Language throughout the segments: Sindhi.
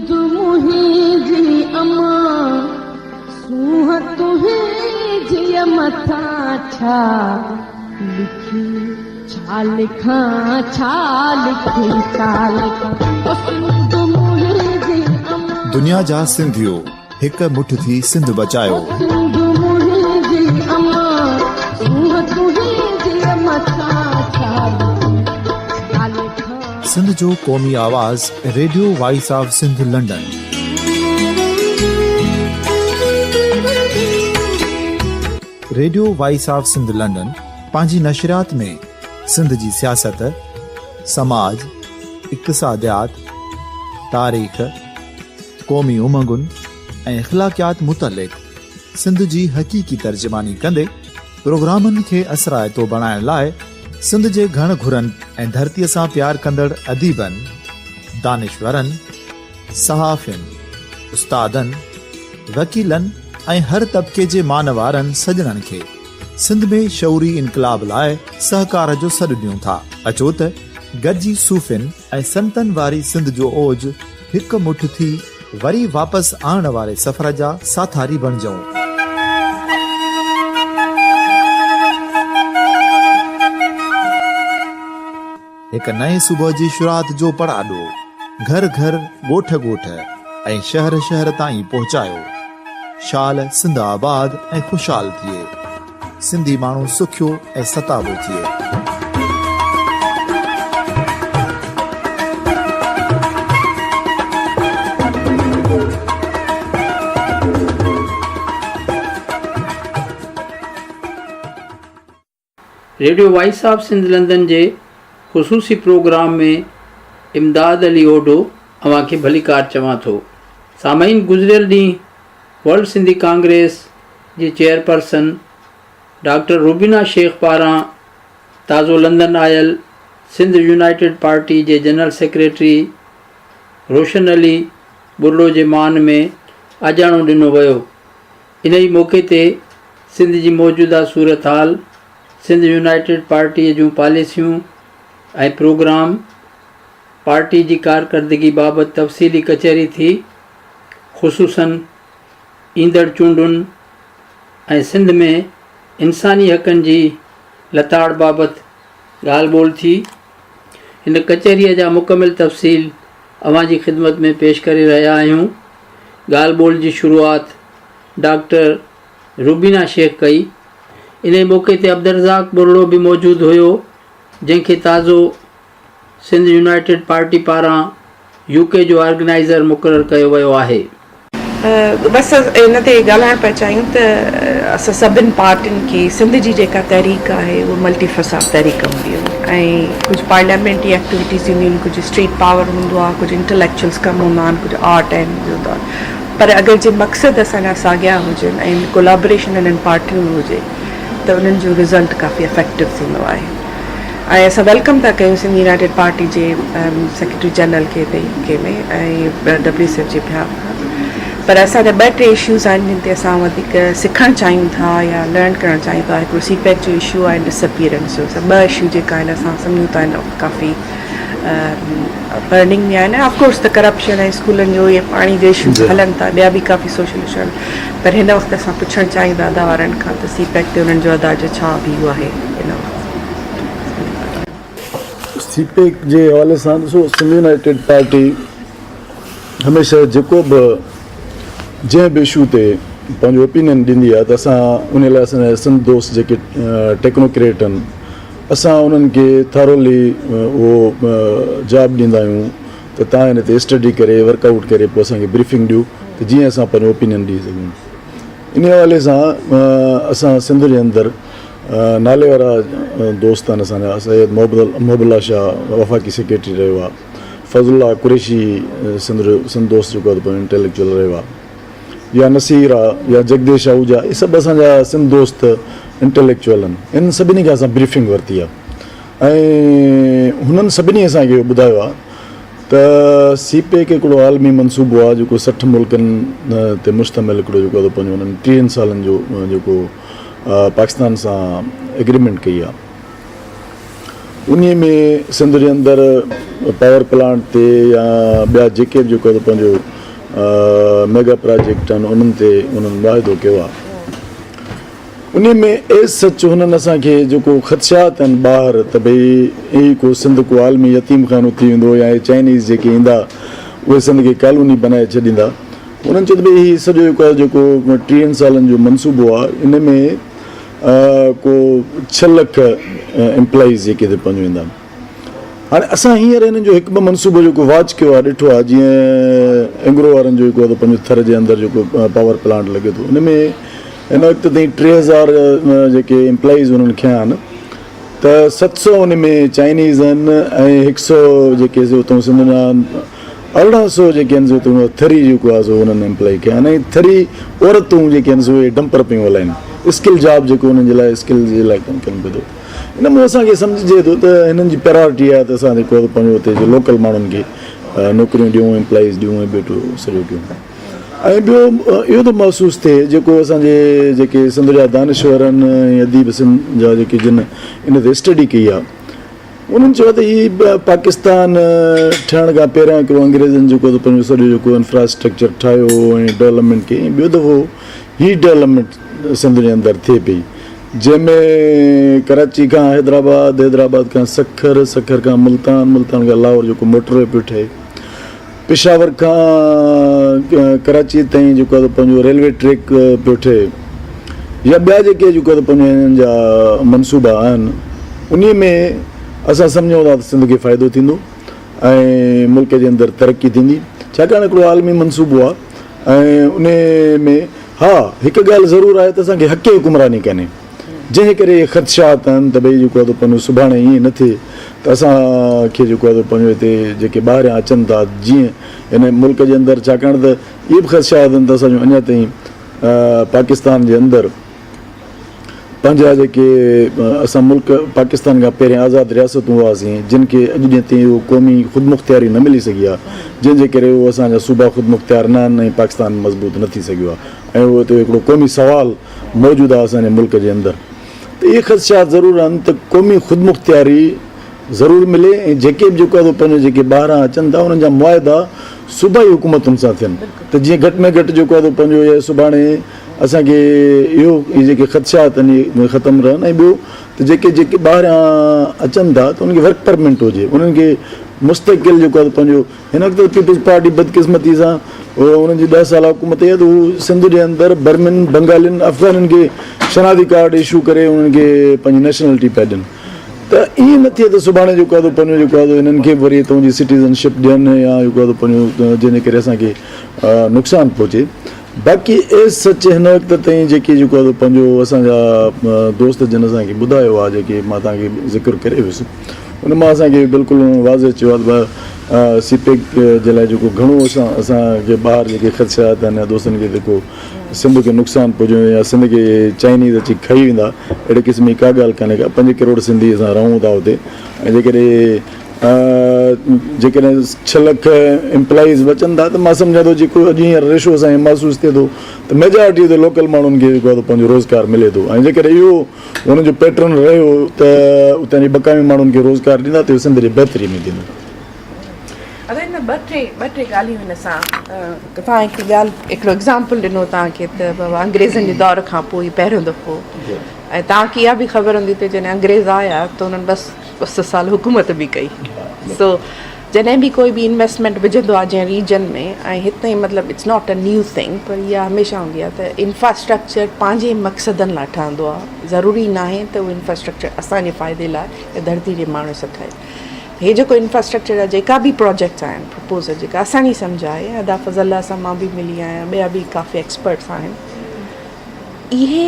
سنڌ منهنجي امان، سونهن تنهنجيء مٿان ڇا لکي، ڇا لکان، ڇا لکي، ڇا لکان، او سنڌ منهنجي امان. دنيا جا سنڌيو هڪ مٺ ٿي سنڌ بچايو. او سنڌ منهنجي امان، سونهن تنهنجيء مٿان ڇا لکي، ڇا لکان. سنڌ جو قومي آواز radio voice of Sindh London. Radio voice of Sindh London پنهنجي نشريات ۾ سنڌ جي سياست، سماج، اقتصاديات، تاريخ، قومي امنگن ۽ اخلاقيات متعلق سنڌ جي حقيقي ترجماني ڪندي پروگرامن کي اثرائتو بڻائڻ لاء سنڌ جي گهڻ گهرن ۽ ڌرتيء سان پيار ڪندڙ اديبن، دانشورن، صحافين، استادن، وڪيلن ۽ هر طبقي جي مان وارن سڄڻن کي سنڌ ۾ شعوري انقلاب لاء سهڪار جو سڏ ڏيون ٿا. اچو ته گڏجي صوفين ۽ سنتن واري سنڌ جو اوج هڪ مٺ ٿي وري واپس آڻڻ واري سفر جا ساٿاري بڻجون. هڪ نئين صبح جي شروعات جو پڙاڏو گهر گهر، ڳوٺ ڳوٺ ۽ شهر شهر تائين پهچايو. شال سنڌ آباد ۽ خوشحال ٿئي. سنڌي ماڻهو سکيو ۽ ستابو ٿئي. Radio voice of Sindh London جي خصوصي پروگرام ۾ امداد علي اوڍو اوهان کي ڀليڪار چوان ٿو. سامعين گذريل ڏينهن ورلڊ سنڌي ڪانگريس جي چيئرپرسن ڊاڪٽر روبينا شيخ پاران تازو لندن آيل سنڌ يونائيٽيڊ پارٽي جي جنرل سيڪريٽري روشن علي ٻرڙو جي مان ۾ آجياڻو ڏنو ويو. انهي موقعي تي سنڌ جي موجوده صورتحال، سنڌ يونائيٽيڊ پارٽيء جون پاليسيون ۽ پروگرام، پارٽي جي ڪارڪردگي بابت تفصيلي ڪچهري ٿي. خصوصاً ايندڙ چونڊن ۽ سنڌ ۾ انساني حقن جي لتاڙ بابت ڳالهه ٻولهه ٿي. هن ڪچهريء جا مڪمل تفصيل اوهان جي خدمت ۾ پيش ڪري رهيا آهيون. ڳالهه ٻولهه جي شروعات ڊاڪٽر روبينا شيخ ڪئي. انهيء موقعي تي عبدالرزاق ٻرڙو به موجود هيو، جنهن کي تازو سنڌ يونائيٽيڊ پارٽي پاران يو ڪي جو آرگنائيزر مقرر ڪيو ويو آهي. بس ان تي ڳالهائڻ پيا چاهيون ته اسان سڀن پارٽين کي سنڌ جي جيڪا تحريڪ آهي اها ملٽي فساد تحريڪ هوندي آهي ۽ ڪجهه پارليامينٽري ايڪٽيوٽيز ٿينديون آهن ڪجهه اسٽريٽ پاور هوندو آهي ڪجهه انٽليڪچوئلس ڪم هوندا آهن ڪجهه آرٽ ۽ هوندو آهي پر اگر جي مقصد اسان جا ساڳيا هجن ۽ ڪولابريشن انهن پارٽين ۾ هجي ته انهن جو رزلٽ ڪافي افيڪٽو ٿيندو آهي. ۽ اسان welcome ٿا ڪيون سنڌ يونائيٽيڊ پارٽي جي سيڪريٽري جنرل کي هتي يو ڪي ۾ ۽ ڊبليو سي ايف جي بيهاف کان پر اسان جا ٻه ٽي اشوز آهن جن تي اسان وڌيڪ سکڻ چاهيون ٿا يا لرن ڪرڻ چاهيون ٿا هڪڙو سي پيڪ جو اشو آهي ڊس اپيئرنس جو ٻه اشو جيڪا آهن اسان سمجهون ٿا هن وقت ڪافي برننگ ۾ آهن آف ڪورس ته ڪرپشن ۽ اسڪولن جو اهي پاڻي جو اشوز هلن ٿا ٻيا به ڪافي سوشل اشو آهن پر هن وقت اسان پڇڻ چاهيون ٿا ادا وارن کان ته سي پيڪ تي انهن جو ادا جو ڇا ويو آهي هن وقت. سي پيڪ جي حوالي سان ڏسو سنڌ يونائيٽيڊ پارٽي هميشه جيڪو به جنهن به اشو تي پنهنجو اوپينين ڏيندي آهي ته اسان ان لاء اسان جا سنڌ دوست جيڪي ٽيڪنوڪريٽ آهن اسان انهن کي ٿارولي اهو جواب ڏيندا آهيون ته توهان ان تي اسٽڊي ڪري ورڪ آئوٽ ڪري پوء اسان کي بريفنگ ڏيو ته جيئن اسان پنهنجو اوپينين ڏئي سگهون ان حوالي سان اسان سنڌ جي اندر نالي وارا دوست آهن اسان جا سيد محب الله شاهه وفاقي سيڪريٽري رهيو آهي فضل الله قريشي سنڌ جو سنڌ دوست جيڪو آهي انٽيليڪچوئل رهيو آهي يا نصير آهي يا جگديش آهوجا اهي سڀ اسان جا سنڌ دوست انٽيليڪچوئل آهن انهن سڀني کان اسان بريفنگ ورتي آهي ۽ هنن سڀني اسان کي اهو ٻڌايو آهي ته سي پيڪ هڪڙو عالمي منصوبو آهي جيڪو 60 ملڪن تي مشتمل هڪڙو جيڪو آهي پنهنجو انهن ٽيهن سالن جو جيڪو پاڪستان سان ايگريمينٽ ڪئي آهي انهي ۾ سنڌ جي اندر پاور پلانٽ تي يا ٻيا جيڪي به جيڪو آهي پنهنجو ميگا پراجيڪٽ آهن انهن تي انهن معاهدو ڪيو آهي ان ۾ ايز سچ هنن اسان کي جيڪو خدشات آهن ٻاهر ته ڀئي هي ڪو سنڌ ڪو عالمي يتيم خانو ٿي ويندو يا هي چائنيز جيڪي ايندا اهي سنڌ کي ڪالوني بنائي ڇڏيندا. انهن چيو ته ڀئي هي سڄو جيڪو آهي جيڪو ٽيهن سالن جو منصوبو آهي ان ۾ ڪو ڇهه لک امپلائيز جيڪي هتي پنهنجو ايندا. هاڻي اسان هينئر هنن جو هڪ ٻه منصوبو جيڪو واچ ڪيو آهي ڏٺو آهي جيئن اينگرو وارن جو جيڪو آهي پنهنجو ٿر جي اندر جيڪو پاور پلانٽ لڳي ٿو ان ۾ هن وقت تائين 3000 جيڪي امپلائيز انهن کنيا آهن ته 700 ان ۾ چائنيز آهن ۽ هڪ سو جيڪي سي اتان سنڌ جا آهن 1800 جيڪي آهن سي اتان ٿري جيڪو آهي سو انهن امپلائي ڪيا آهن ۽ ٿري عورتون جيڪي آهن سو اهي ڊمپر پيون هلائن اسڪل جاب جيڪو انهن جي لاء اسڪل جي لاء ڪم ڪن پيو ٿو ان مان اسان کي سمجهجي ٿو ته هنن جي پرائرٽي آهي ته اسان جيڪو پنهنجو اتي جي لوڪل ماڻهن کي نوڪريون ڏيون امپلائيز ڏيون ۽ ٻيو سڄو ڪيون. ۽ ٻيو اهو ٿو محسوس ٿئي جيڪو اسان جي جيڪي سنڌ جا دانشور آهن ۽ اديب سنڌ جا جيڪي جن ان تي اسٽڊي ڪئي آهي انهن چيو ته هي پاڪستان ٺهڻ کان پهريان هڪڙو انگريزن جيڪو ته پنهنجو سڄو جيڪو انفراسٽرڪچر ٺاهيو هو ۽ ڊولپمينٽ ڪئي ۽ ٻيو دفعو هي ڊولپمينٽ سنڌ جي اندر ٿئي پئي جنهن ۾ ڪراچي کان حيدرآباد، حيدرآباد کان سکر، سکر کان ملتان، ملتان کان لاهور جيڪو موٽر وي پيو ٺهي، پشاور کان ڪراچي تائين جيڪو آهي پنهنجو ريلوي ٽريڪ پيو ٺهي يا ٻيا جيڪي جيڪو آهي پنهنجو هنن جا منصوبا آهن انهي ۾ اسان سمجهون ٿا ته سنڌ کي فائدو ٿيندو ۽ ملڪ جي اندر ترقي ٿيندي ڇاڪاڻ هڪڙو عالمي منصوبو آهي ۽ انهي ۾ ها هڪ ڳالهه ضرور آهي ته اسان کي حق حڪمراني ڪانهي جنهن جي ڪري اهي خدشات آهن ته ڀئي جيڪو آهي پنهنجو سڀاڻي ائين نه ٿئي ته اسان کي جيڪو آهي پنهنجو هتي جيڪي ٻاهريان اچن ٿا جيئن هن ملڪ جي اندر ڇاڪاڻ ته اهي به خدشات آهن ته اسان جو اڃا تائين پاڪستان جي اندر پنهنجا جيڪي اسان ملڪ پاڪستان کان پهرين آزاد رياستون هئاسين جن کي اڄ ڏينهن تائين اهو قومي خودمختياري نه ملي سگهي آهي جنهن جي ڪري اهو اسان جا صوبا خودمختيار نه آهن ۽ پاڪستان مضبوط نه ٿي سگهيو آهي ۽ اهو هتي هڪڙو قومي سوال موجود آهي اسان جي ملڪ جي اندر ته اهي خدشات ضرور آهن ته قومي خودمختياري ضرور ملي ۽ جيڪي به جيڪو آهي پنهنجو جيڪي ٻاهران اچن ٿا انهن جا معاهدا صوبائي حڪومتن سان ٿين ته جيئن گهٽ ۾ گهٽ جيڪو آهي پنهنجو اهي سڀاڻي اسان کي اهو اهي جيڪي خدشات آهن اهي ختم رهن ۽ ٻيو ته جيڪي جيڪي ٻاهران اچن ٿا ته انهن کي ورڪ پرمنٽ هجي انهن کي مستقل جيڪو آهي پنهنجو هن وقت ته پيپلز پارٽي بدقسمتي سان انهن جي ڏهه سالا حڪومت آهي ته هو سنڌ جي اندر برمين، بنگالين، افغانين کي شناختي ڪارڊ اشو ڪري انهن کي پنهنجي نيشنلٽي پيا ڏين ته ائين نه ٿئي ته سڀاڻي جيڪو آهي پنهنجو جيڪو آهي هنن کي به وري هتان جي سٽيزن شپ ڏين يا جيڪو آهي پنهنجو جنهن جي ڪري اسان کي نقصان پهچي باقي ايز سچ هن وقت تائين جيڪي جيڪو آهي پنهنجو اسان جا دوست جن اسان کي ٻڌايو آهي جيڪي مان توهان کي ذڪر ڪري ويس ان مان اسان کي بلڪل واضح چيو آهي ته سي پيڪ جي لاء جيڪو گهڻو اسان اسان کي ٻاهر جيڪي خدشات آهن يا دوستن کي جيڪو سنڌ کي نقصان پهچندو يا سنڌ کي چائنيز اچي کائي ويندا اهڙي قسم جي ڪا ڳالهه ڪانهي ڪا 5 ڪروڙ سنڌي اسان رهون ٿا اتي ۽ جيڪڏهن جيڪڏهن 6 لک امپلائيز بچن ٿا ته مان سمجهان ٿو جيڪو اڄ هينئر ريشو اسان کي محسوس ٿئي ٿو ته ميجارٽي اتي لوڪل ماڻهن کي جيڪو آهي پنهنجو روزگار ملي ٿو ۽ جيڪڏهن اهو انهن جو پيٽرن رهيو ته اتان جي مقامي ماڻهن کي روزگار ڏيندا ته اهو سنڌ جي بهتري ۾ ٿيندو. ادا هن ٻه ٽي ٻه ٽي ڳالهيون هن سان توهان هڪ ڳالهه هڪڙو ايگزامپل ڏنو توهان کي ته بابا انگريزن جي دور کان پوء هي پهريون دفعو ۽ توهان کي اها به خبر هوندي ته جڏهن انگريز آيا ته انهن بس ٻه سال حڪومت به ڪئي سو جڏهن به ڪوئي به انويسٽمينٽ وجهندو آهي جنهن ريجن ۾ ۽ هتي مطلب it's not a new thing پر اها هميشه هوندي آهي ته انفراسٽرڪچر پنهنجي مقصدن لاء ٺهندو آهي ضروري ناهي ته اهو انفراسٽرڪچر اسان جي فائدي لاء يا ڌرتي جي ماڻهن سان ٺهي. هي جيڪو انفراسٽرڪچر جا جيڪا به پروجيڪٽس آهن پرپوزل جيڪا اسان جي سمجهه آهي ادا فضل الله سان مان به ملي آهيان ٻيا به ڪافي ايڪسپرٽس آهن اهي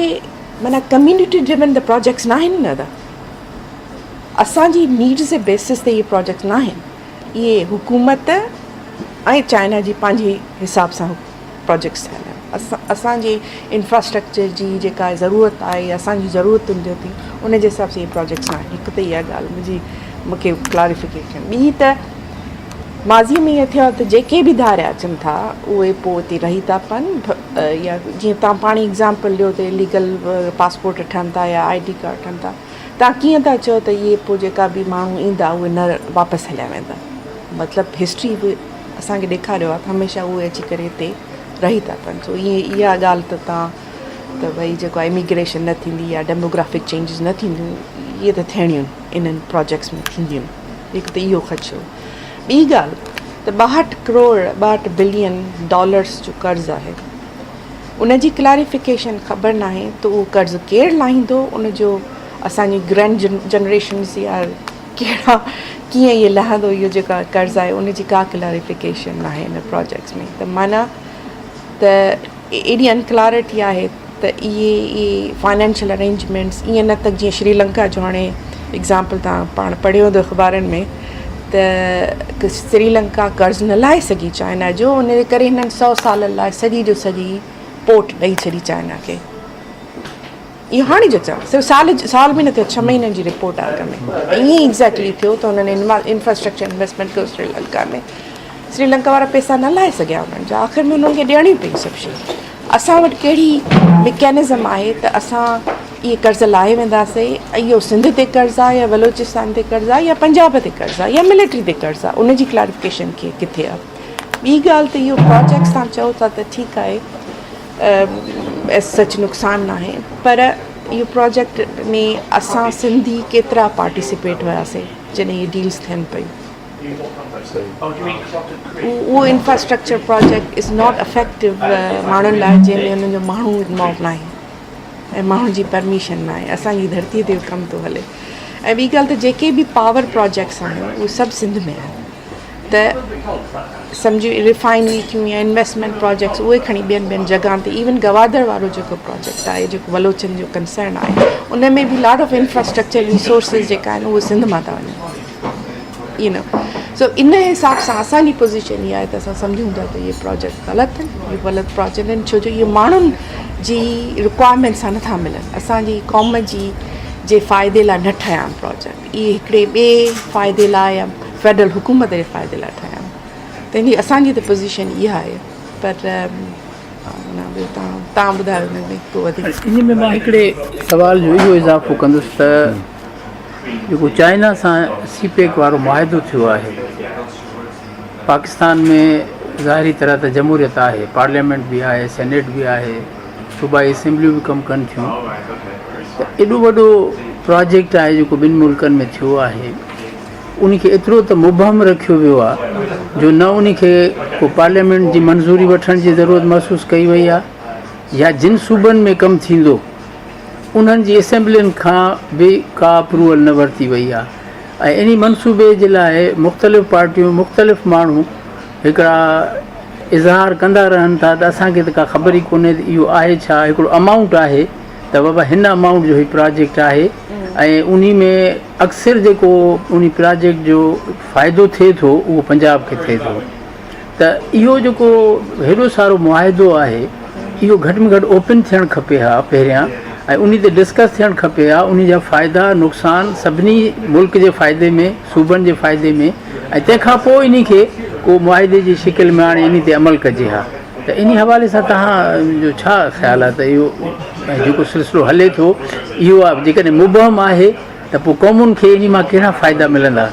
معنيٰ ڪميونٽي ڊريون ته پروجيڪٽس ناهن نه ادا. اسان جي نيڊز جي بيسس تي اهي پراجيڪٽس ناهن، اهي حڪومت ۽ چائنا جي پنهنجي حساب سان پراجيڪٽس ٺهيل آهن. اسان جي انفراسٽرڪچر جي جيڪا ضرورت آهي يا اسان جي ضرورتن جو ٿي ان جي حساب سان اهي پراجيڪٽس ناهن. هڪ ته اها ڳالهه منهنجي مون کي ڪلاريفڪيشن، ٻي ته ماضي ۾ ائين ٿيو آهي ته جيڪي به ڌاريا اچن ٿا اهي پوء اتي رهي ٿا پون يا جيئن توهان پاڻ ئي ايگزامپل ڏيو ته اليگل پاسپورٽ ٺهن ٿا يا I D card ٺهن ٿا. توهان ڪيئن ٿا چئو ته اهي پوء جيڪا به ماڻهو ايندا اهي نه واپس هليا ويندا. مطلب هسٽري به اسان کي ڏيکاريو آهي ته هميشه اهي اچي ڪري هتي رهي ٿا پون سو ائين اها ڳالهه ته تان ته ڀئي جيڪو آهي اميگريشن نه ٿيندي يا ڊيموگرافڪ چينجز نه ٿينديون اهي ته ٿيڻيون انهن پراجيڪٽس ۾ ٿينديون هڪ ته اهو خدشو ٻي ڳالهه ته 62 ڪروڙ 62 بلين ڊالرس جو قرض آهي ان جي ڪلاريفڪيشن خبر ناهي ته اهو قرض ڪير لاهيندو ان جو اسان جي گرينڊ جنريشنس يا ڪهڙا ڪيئن اهي لهندو اهو جيڪا قرض آهي ان جي ڪا ڪلاريفڪيشن ناهي ان پراجيڪٽس ۾ ته معنيٰ ته ايڏي انڪلارٽي آهي ته اهي اهي فائنانشل ارينجمينٽس ائين نه ته جيئن شري لنڪا جو هاڻي ايگزامپل تان پاڻ پڙهيو هوندو اخبارن ۾ ته سري لنڪا قرض نه لاهي سگهي چائنا جو ان جي ڪري هنن سو سالن لاء سڄي جو سڄي پورٽ ڏئي ڇڏي چائنا کي اهو هاڻي جو چوان صرف سال سال به نه ٿيو ڇهه مهينن جي رپورٽ آهي اڳ ۾ ائين ئي ايگزيڪٽلي ٿيو ته هنن انفراسٽرڪچر انويسٽمينٽ ڪيو سري لنڪا ۾ سري لنڪا وارا پئسا نه لاهي سگهيا انهن جا آخر ۾ انهن کي ڏيڻيون پيون سڀ شيون اسان وٽ ڪهڙي مڪينزم آهي ته اسان اهي قرض لاهي وينداسي اهو سنڌ تي قرض آهي يا بلوچستان تي قرض آهي يا پنجاب تي قرض آهي يا ملٽري تي قرض آهي ان جي ڪلاريفڪيشن ڪٿي آهي ٻي ڳالهه ته اهو پراجيڪٽس تان چئو ٿا ته ٺيڪ آهي ايز سچ نقصان ناهي پر اهو پراجيڪٽ ۾ اسان سنڌي ڪيترا پارٽيسپيٽ هياسي جڏهن اهي ڊيلز ٿين پيون اهو infrastructure project is not effective ماڻهن لاء جنهن ۾ انهن جو ماڻهو انوالو ناهي ۽ ماڻهن جي پرميشن ناهي اسان جي ڌرتي تي ڪم ٿو هلي ۽ ٻي ڳالهه ته جيڪي به پاور پراجيڪٽس آهن اهي سڀ سنڌ ۾ آهن ته سمجهو ريفائنري ٿيون يا انويسٽمينٽ پراجيڪٽس اهي کڻي ٻين ٻين جڳهن تي ايون گوادر وارو جيڪو پراجيڪٽ آهي جيڪو بلوچن جو ڪنسرن آهي ان ۾ به لاٽ آف انفراسٽرڪچر ريسورسز جيڪا آهن اهي سنڌ مان ٿا وڃن يو نو سو ان حساب سان اسان جي پوزيشن اها آهي ته اسان سمجهون ٿا ته اهي پراجيڪٽ غلط آهن اهي غلط پراجيڪٽ آهن ڇو جو اهي ماڻهن جي رڪوائرمينٽ سان نٿا ملن اسان جي قوم جي جي فائدي لاء نه ٺهيا آهن پراجيڪٽ اهي هڪڙي ٻئي فائدي لاء يا فيڊرل حڪومت جي فائدي لاء ٺاهيا آهن تنهن جي اسان جي ته پوزيشن اها آهي پر ٻيو تان ٻڌايو ان ۾ ڪو وڌيڪ. ان ۾ مان هڪڙي سوال جو اهو اضافو ڪندس ته جيڪو چائنا سان سي پيڪ وارو معاهدو ٿيو آهي پاڪستان ۾ ظاهري طرح ته جمهوريت آهي پارليامينٽ به آهي سينيٽ به آهي صوبائي اسيمبليون به ڪم ڪن ٿيون ته ايڏو وڏو پراجيڪٽ آهي جيڪو ٻن ملڪن ۾ ٿيو آهي ان کي ايترو ته مبهم رکيو ويو آهي جو نه ان کي ڪو پارليامينٽ جي منظوري وٺڻ جي ضرورت محسوس ڪئي وئي آهي يا جن صوبن ۾ ڪم ٿيندو انهن جي اسيمبلين کان به ڪا اپروول نه ورتي وئي آهي ۽ انهي منصوبي جي لاء مختلف پارٽيون مختلف ماڻهو هڪڙا اظهار ڪندا رهن ٿا ته اسان کي ته ڪا خبر ئي ڪونهي ته اهو آهي ڇا هڪڙو امائونٽ آهي ته بابا هن امائونٽ جو هي پراجيڪٽ آهي ۽ انهي ۾ اڪثر جيڪو انهي پراجيڪٽ جو فائدو ٿئي ٿو اهو پنجاب کي ٿئي ٿو ته اهو جيڪو هيڏو سارو معاهدو آهي اهو گهٽ ۾ گهٽ اوپن ٿيڻ کپي ها پهريان ۽ انهي تي ڊسڪس ٿيڻ کپي ها انهي جا فائدا نقصان سڀني ملڪ جي فائدي ۾ صوبن جي فائدي ۾ ۽ تنهن کان پوء انهي کي ڪو معاهدي جي شڪل ۾ آڻي انهي تي عمل ڪجي ها ته انهي حوالي سان توهان جو ڇا خيال آهي ته اهو جيڪو سلسلو هلي ٿو اهو جيڪڏهن مبهم آهي ته پوء قومن کي انهي مان ڪهڙا فائدا ملندا؟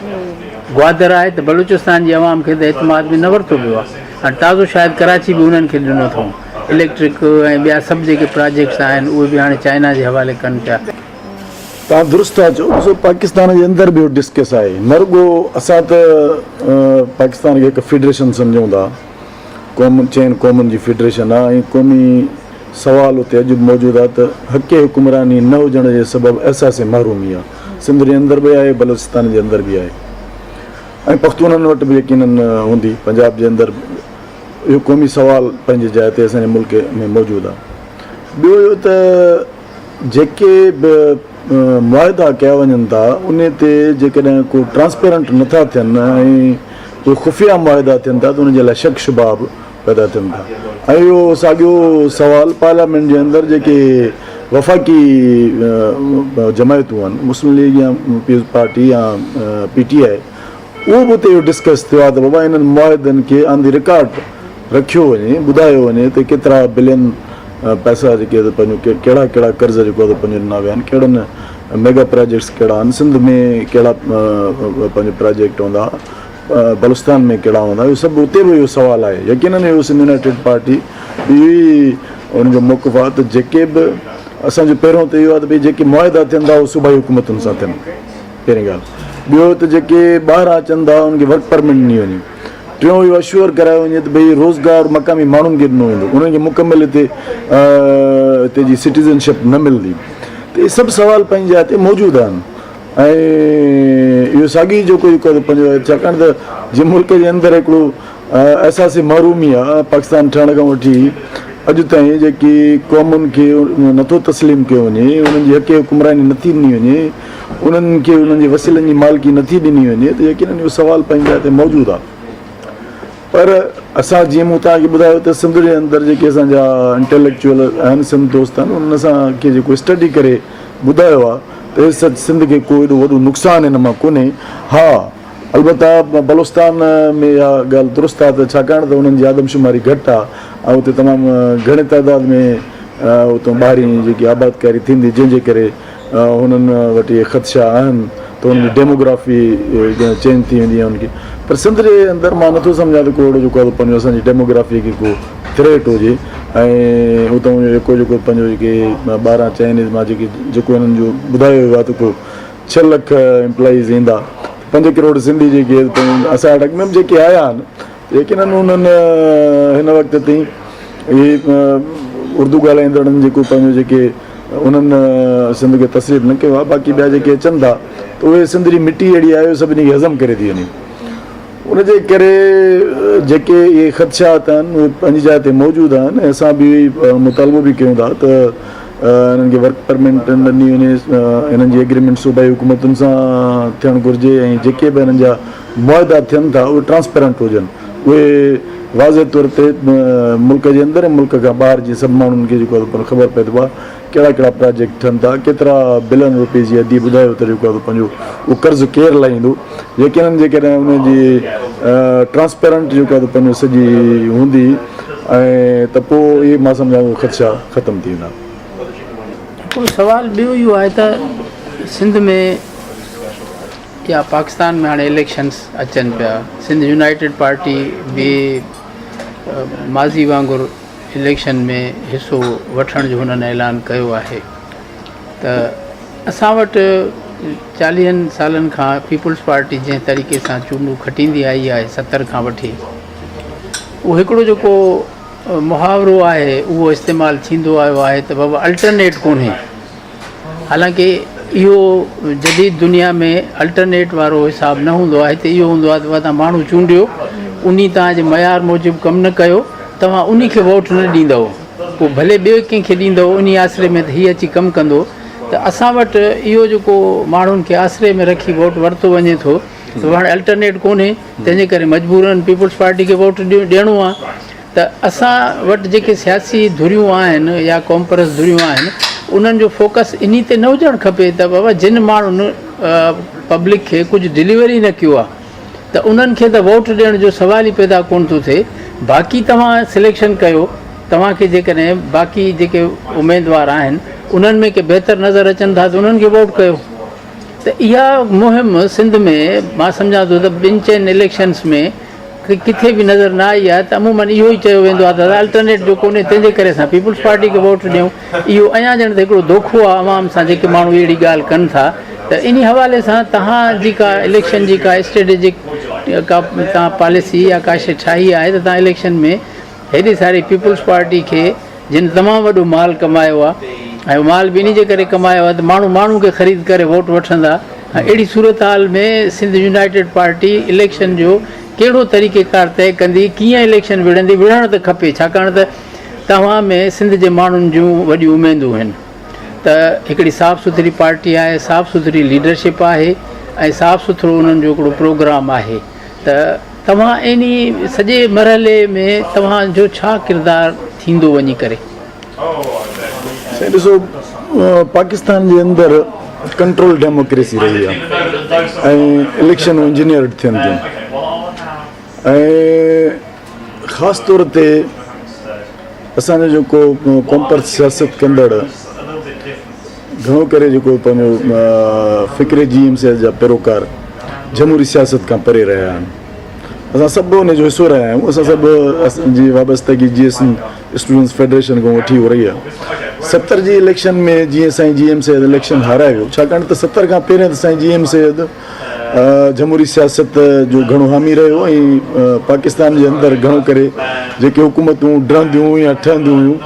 گوادر آهي ته بلوچستان جي عوام کي ته اعتماد ۾ نه ورتو ويو آهي هاڻي تازو شايد ڪراچي به انهن کي ڏنو اٿئون اليڪٽرڪ ۽ ٻيا سڀ جيڪي پراجيڪٽس آهن اهي به هاڻي چائنا جي حوالي ڪن پيا. توهان درست ٿا چئو ڏسو پاڪستان جي اندر به اهو ڊسڪس آهي نه رڳو اسان ته پاڪستان کي هڪ فيڊريشن سمجهون ٿا قومن چئن قومن جي فيڊريشن آ ۽ قومي سوال اتي اڄ به موجود آ ته حق حڪمراني نه هجڻ جي سبب احساس محرومي آ سنڌ جي اندر به آهي بلوچستان جي اندر به آهي ۽ پختونن وٽ به يقينن هوندي پنجاب جي اندر اهو قومي سوال پنهنجي جاء تي اسان جي ملڪ ۾ موجود آ ٻيو اهو ته جيڪي به معاهدا ڪيا وڃن ٿا انهي تي جيڪڏهن ڪو ٽرانسپيرنٽ نٿا ٿين ۽ اهي خفيه معاهدا ٿين ٿا ته انهن جي لاء شڪ شبها به پيدا ٿين ٿا ۽ اهو ساڳيو سوال پارليامينٽ جي اندر جيڪي وفاقي جماعتون آهن مسلم ليگ يا پيپلز پارٽي يا پي ٽي آء اهو به اتي اهو ڊسڪس ٿيو آهي ته بابا انهن معاهدن کي آن the record رکيو وڃي ٻڌايو وڃي ته ڪيترا بلين پئسا جيڪي پنهنجو ڪهڙا ڪهڙا قرض جيڪو آهي پنهنجو ڏنا ويا آهن ڪهڙن ميگا پراجيڪٽس ڪهڙا آهن سنڌ ۾ ڪهڙا پنهنجو پراجيڪٽ هوندا بلوچستان ۾ ڪهڙا هوندا اهو سڀ اتي به اهو سوال آهي يقينن اهو سنڌ يونائيٽيڊ پارٽي اهو ئي ان جو موقف آهي ته جيڪي به اسان جو پهريون ته اهو آهي ته ڀئي جيڪي معاهدا ٿين ٿا اهي صوبائي حڪومتن سان ٿين پهرين ڳالهه ٻيو ته جيڪي ٻاهران اچن ٿا انهن کي ورڪ پرمٽ ڏني وڃي ٽيون اهو اشور ڪرايو وڃي ته ڀئي روزگار مقامي ماڻهن کي ڏنو ويندو انهن کي مڪمل هتي هتي جي سٽيزنشپ نه ملندي ته اهي سڀ سوال پنهنجي جاء تي موجود آهن ۽ اهو ساڳي جيڪو پنهنجو ڇاڪاڻ ته جنهن ملڪ جي اندر هڪڙو احساس محرومي آ پاڪستان ٺهڻ کان وٺي اڄ تائين جيڪي قومن کي نٿو تسليم ڪيو وڃي انهن جي حق حڪمراني نٿي ڏني وڃي انهن کي انهن جي وسيلن جي مالڪي نٿي ڏني وڃي ته يقينن اهو سوال پنهنجي جاء تي موجود آ پر اسان جيئن مون توهان کي ٻڌايو ته سنڌ جي اندر جيڪي اسان جا انٽيليڪچوئل آهن سنڌ دوست آهن انهن اسان کي جيڪو اسٽڊي ڪري ٻڌايو آ ته سچ سنڌ کي ڪو ايڏو وڏو نقصان هن مان ڪونهي ها البته بلوچستان ۾ اها ڳالهه درست آهي ته ڇاڪاڻ ته انهن جي آدمشماري گهٽ آهي ۽ اتي تمام گهڻي تعداد ۾ اتان ٻاهرين جيڪي آبادڪاري ٿيندي جنهن جي ڪري هنن وٽ اهي خدشا آهن ته انهن جي ڊيموگرافي چينج ٿي ويندي ۽ انهن کي پر سنڌ جي اندر مان نٿو سمجهان ته ڪو اهڙو جيڪو آهي پنهنجو اسان جي ڊيموگرافي کي ڪو ٿريٽ هجي ۽ اتان جيڪو جيڪو پنهنجو جيڪي ٻاهران چائنيز مان جيڪي جيڪو هنن جو ٻڌايو ويو آهي ته ڪو ڇهه لک امپلائيز ايندا پنج ڪروڙ سنڌي جيڪي اسان وٽ اڳ ۾ به جيڪي آيا آهن يقينن انهن هن وقت تائين اهي اردو ڳالهائيندڙن جيڪو پنهنجو جيڪي انهن سنڌ کي تسليم نه ڪيو آهي باقي ٻيا جيڪي اچن ٿا ته اهي سنڌ جي مٽي اهڙي آهي سڀني کي هضم ڪري ٿي وڃي ان جي ڪري جيڪي اهي خدشات آهن اهي پنهنجي جاء تي موجود آهن ۽ اسان به مطالبو به ڪيون ٿا ته انهن کي ورڪ پرمٽ ڏني وڃي انهن جي ايگريمينٽ صوبائي حڪومتن سان ٿيڻ گهرجي ۽ جيڪي به انهن جا معاهدا ٿين ٿا اهي ٽرانسپيرنٽ هجن اهي واضح طور تي ملڪ جي اندر ۽ ملڪ کان ٻاهر جي سڀ ماڻهن کي جيڪو آهي خبر پئي ته ڪهڙا ڪهڙا پراجيڪٽ ٺهن ٿا ڪيترا بلين روپيز جي ادي ٻڌايو ته جيڪو آهي پنهنجو اهو قرض ڪير لاهيندو يقينن جيڪڏهن ان جي ٽرانسپيرنٽ جيڪو آهي پنهنجو سڄي هوندي ۽ ته پوء اهي مان سمجهان ٿو خدشا ختم ٿي ويندا. هڪڙو سوال ٻيو اهو آهي ته سنڌ ۾ يا پاڪستان ۾ هاڻي اليڪشنس اچن پيا سنڌ يونائيٽيڊ پارٽي به ماضي وانگر اليڪشن ۾ حصو وٺڻ جو هنن اعلان ڪيو آهي ته اسان وٽ چاليهن سالن کان پيپلز پارٽي جنهن طريقي سان چونڊون کٽيندي آئي آهي ستر کان وٺي اهو هڪڙو جيڪو محاورو آهي اهو استعمال ٿيندو آيو آهي ته بابا الٽرنيٽ ڪونهي حالانڪه اهو جديد دنيا ۾ الٽرنيٽ وارو حساب نه هوندو آهي هتي اهو هوندو آهي ته توهان ماڻهو چونڊيو انهي توهان جي معيار موجب ڪم نه ڪيو توهان انهي کي ووٽ نه ڏيندؤ پوء ڀلي ٻئي ڪنهن کي ڏيندؤ انهي آسري ۾ ته هي اچي ڪم ڪندو ته اسان وٽ اهو جيڪو ماڻهن کي آسري ۾ رکي ووٽ ورتو وڃي ٿو ته هاڻي الٽرنيٽ ڪونهي تنهن جي ڪري مجبورن پيپلز پارٽي کي ووٽ ڏيڻو آهي ته اسان وٽ جيڪي سياسي ڌريون آهن يا قومپرست ڌريون آهن انهن جو فوڪس انهي تي نه هجڻ کپي ته بابا جن ماڻهن پبلڪ کي ڪجهه ڊليور ئي نه ڪيو آهي ته انهن کي ته ووٽ ڏيڻ جو سوال ئي پيدا ڪونه ٿو ٿئي باقي توهان سليڪشن ڪيو توهان کي جيڪڏهن باقي جيڪي اميدوار آهن انهن ۾ ڪي بهتر نظر اچن ٿا ته انهن کي ووٽ ڪيو ته اها مهم سنڌ ۾ مان سمجهان ٿو ته ٻن چئن اليڪشنس ۾ ڪٿي به نظر نه آئي آهي ته عموماً اهو ئي چيو ويندو آهي ته الٽرنيٽ جو ڪونهي تنهن جي ڪري اسان پيپلز پارٽي کي ووٽ ڏيون اهو اڃا ڄڻ ته هڪڙو دوکو آهي عوام سان جيڪي ماڻهو اهڙي ڳالهه ڪن ٿا ته انهي حوالي سان توهان جي ڪا اليڪشن جي ڪا اسٽريٽجڪ ڪا توهان پاليسي يا ڪا شيء ٺاهي آهي ته توهان اليڪشن ۾ هيڏي ساري پيپلز پارٽي کي جن تمام وڏو مال ڪمايو آهي ۽ مال به انهي جي ڪري ڪمايو آهي ته ماڻهو ماڻهو کي خريد ڪري ووٽ وٺندا ۽ اهڙي صورتحال ۾ سنڌ يونائيٽيڊ پارٽي اليڪشن جو ڪهڙو طريقيڪار طئي ڪندي ڪيئن اليڪشن وڙهندي وڙهڻ ته کپي ڇاڪاڻ ته توهان ۾ سنڌ جي ماڻهن جون وڏيون اميدون آهن ته هڪڙي صاف سٿري پارٽي آهي صاف سٿري ليڊرشپ آهي ۽ صاف سٿرو انهن جو هڪڙو پروگرام آهي ته توهان انهي سڄي مرحلي ۾ توهان جو ڇا ڪردار ٿيندو وڃي ڪري؟ سائين ڏسو پاڪستان جي اندر ڪنٽرول ڊيموڪريسي رهي آهي ۽ اليڪشن انجنيئرڊ ٿين ٿيون ۽ خاص طور تي اسان جو جيڪو قومپرست سياست ڪندڙ گهڻو ڪري جيڪو پنهنجو فڪر جي ايم سيد جا پيروڪار جمهوري سياست کان پري رهيا آهن. اسان سڀ ان جو حصو رهيا آهيون. اسان سڀ اسان جي وابستگي جي ايس اسٽوڊنٽس فيڊريشن کان وٺي اهو رهي آهي. 70 جي اليڪشن ۾ جيئن سائين جي ايم سيد اليڪشن هارائي ويو، ڇاڪاڻ ته 70 کان پهرين ته سائين جي ايم سيد جمهوري سياست جو گهڻو حامي رهيو ۽ پاڪستان جي اندر گهڻو ڪري جيڪي حڪومتون ڊهنديون يا ٺهنديون هيون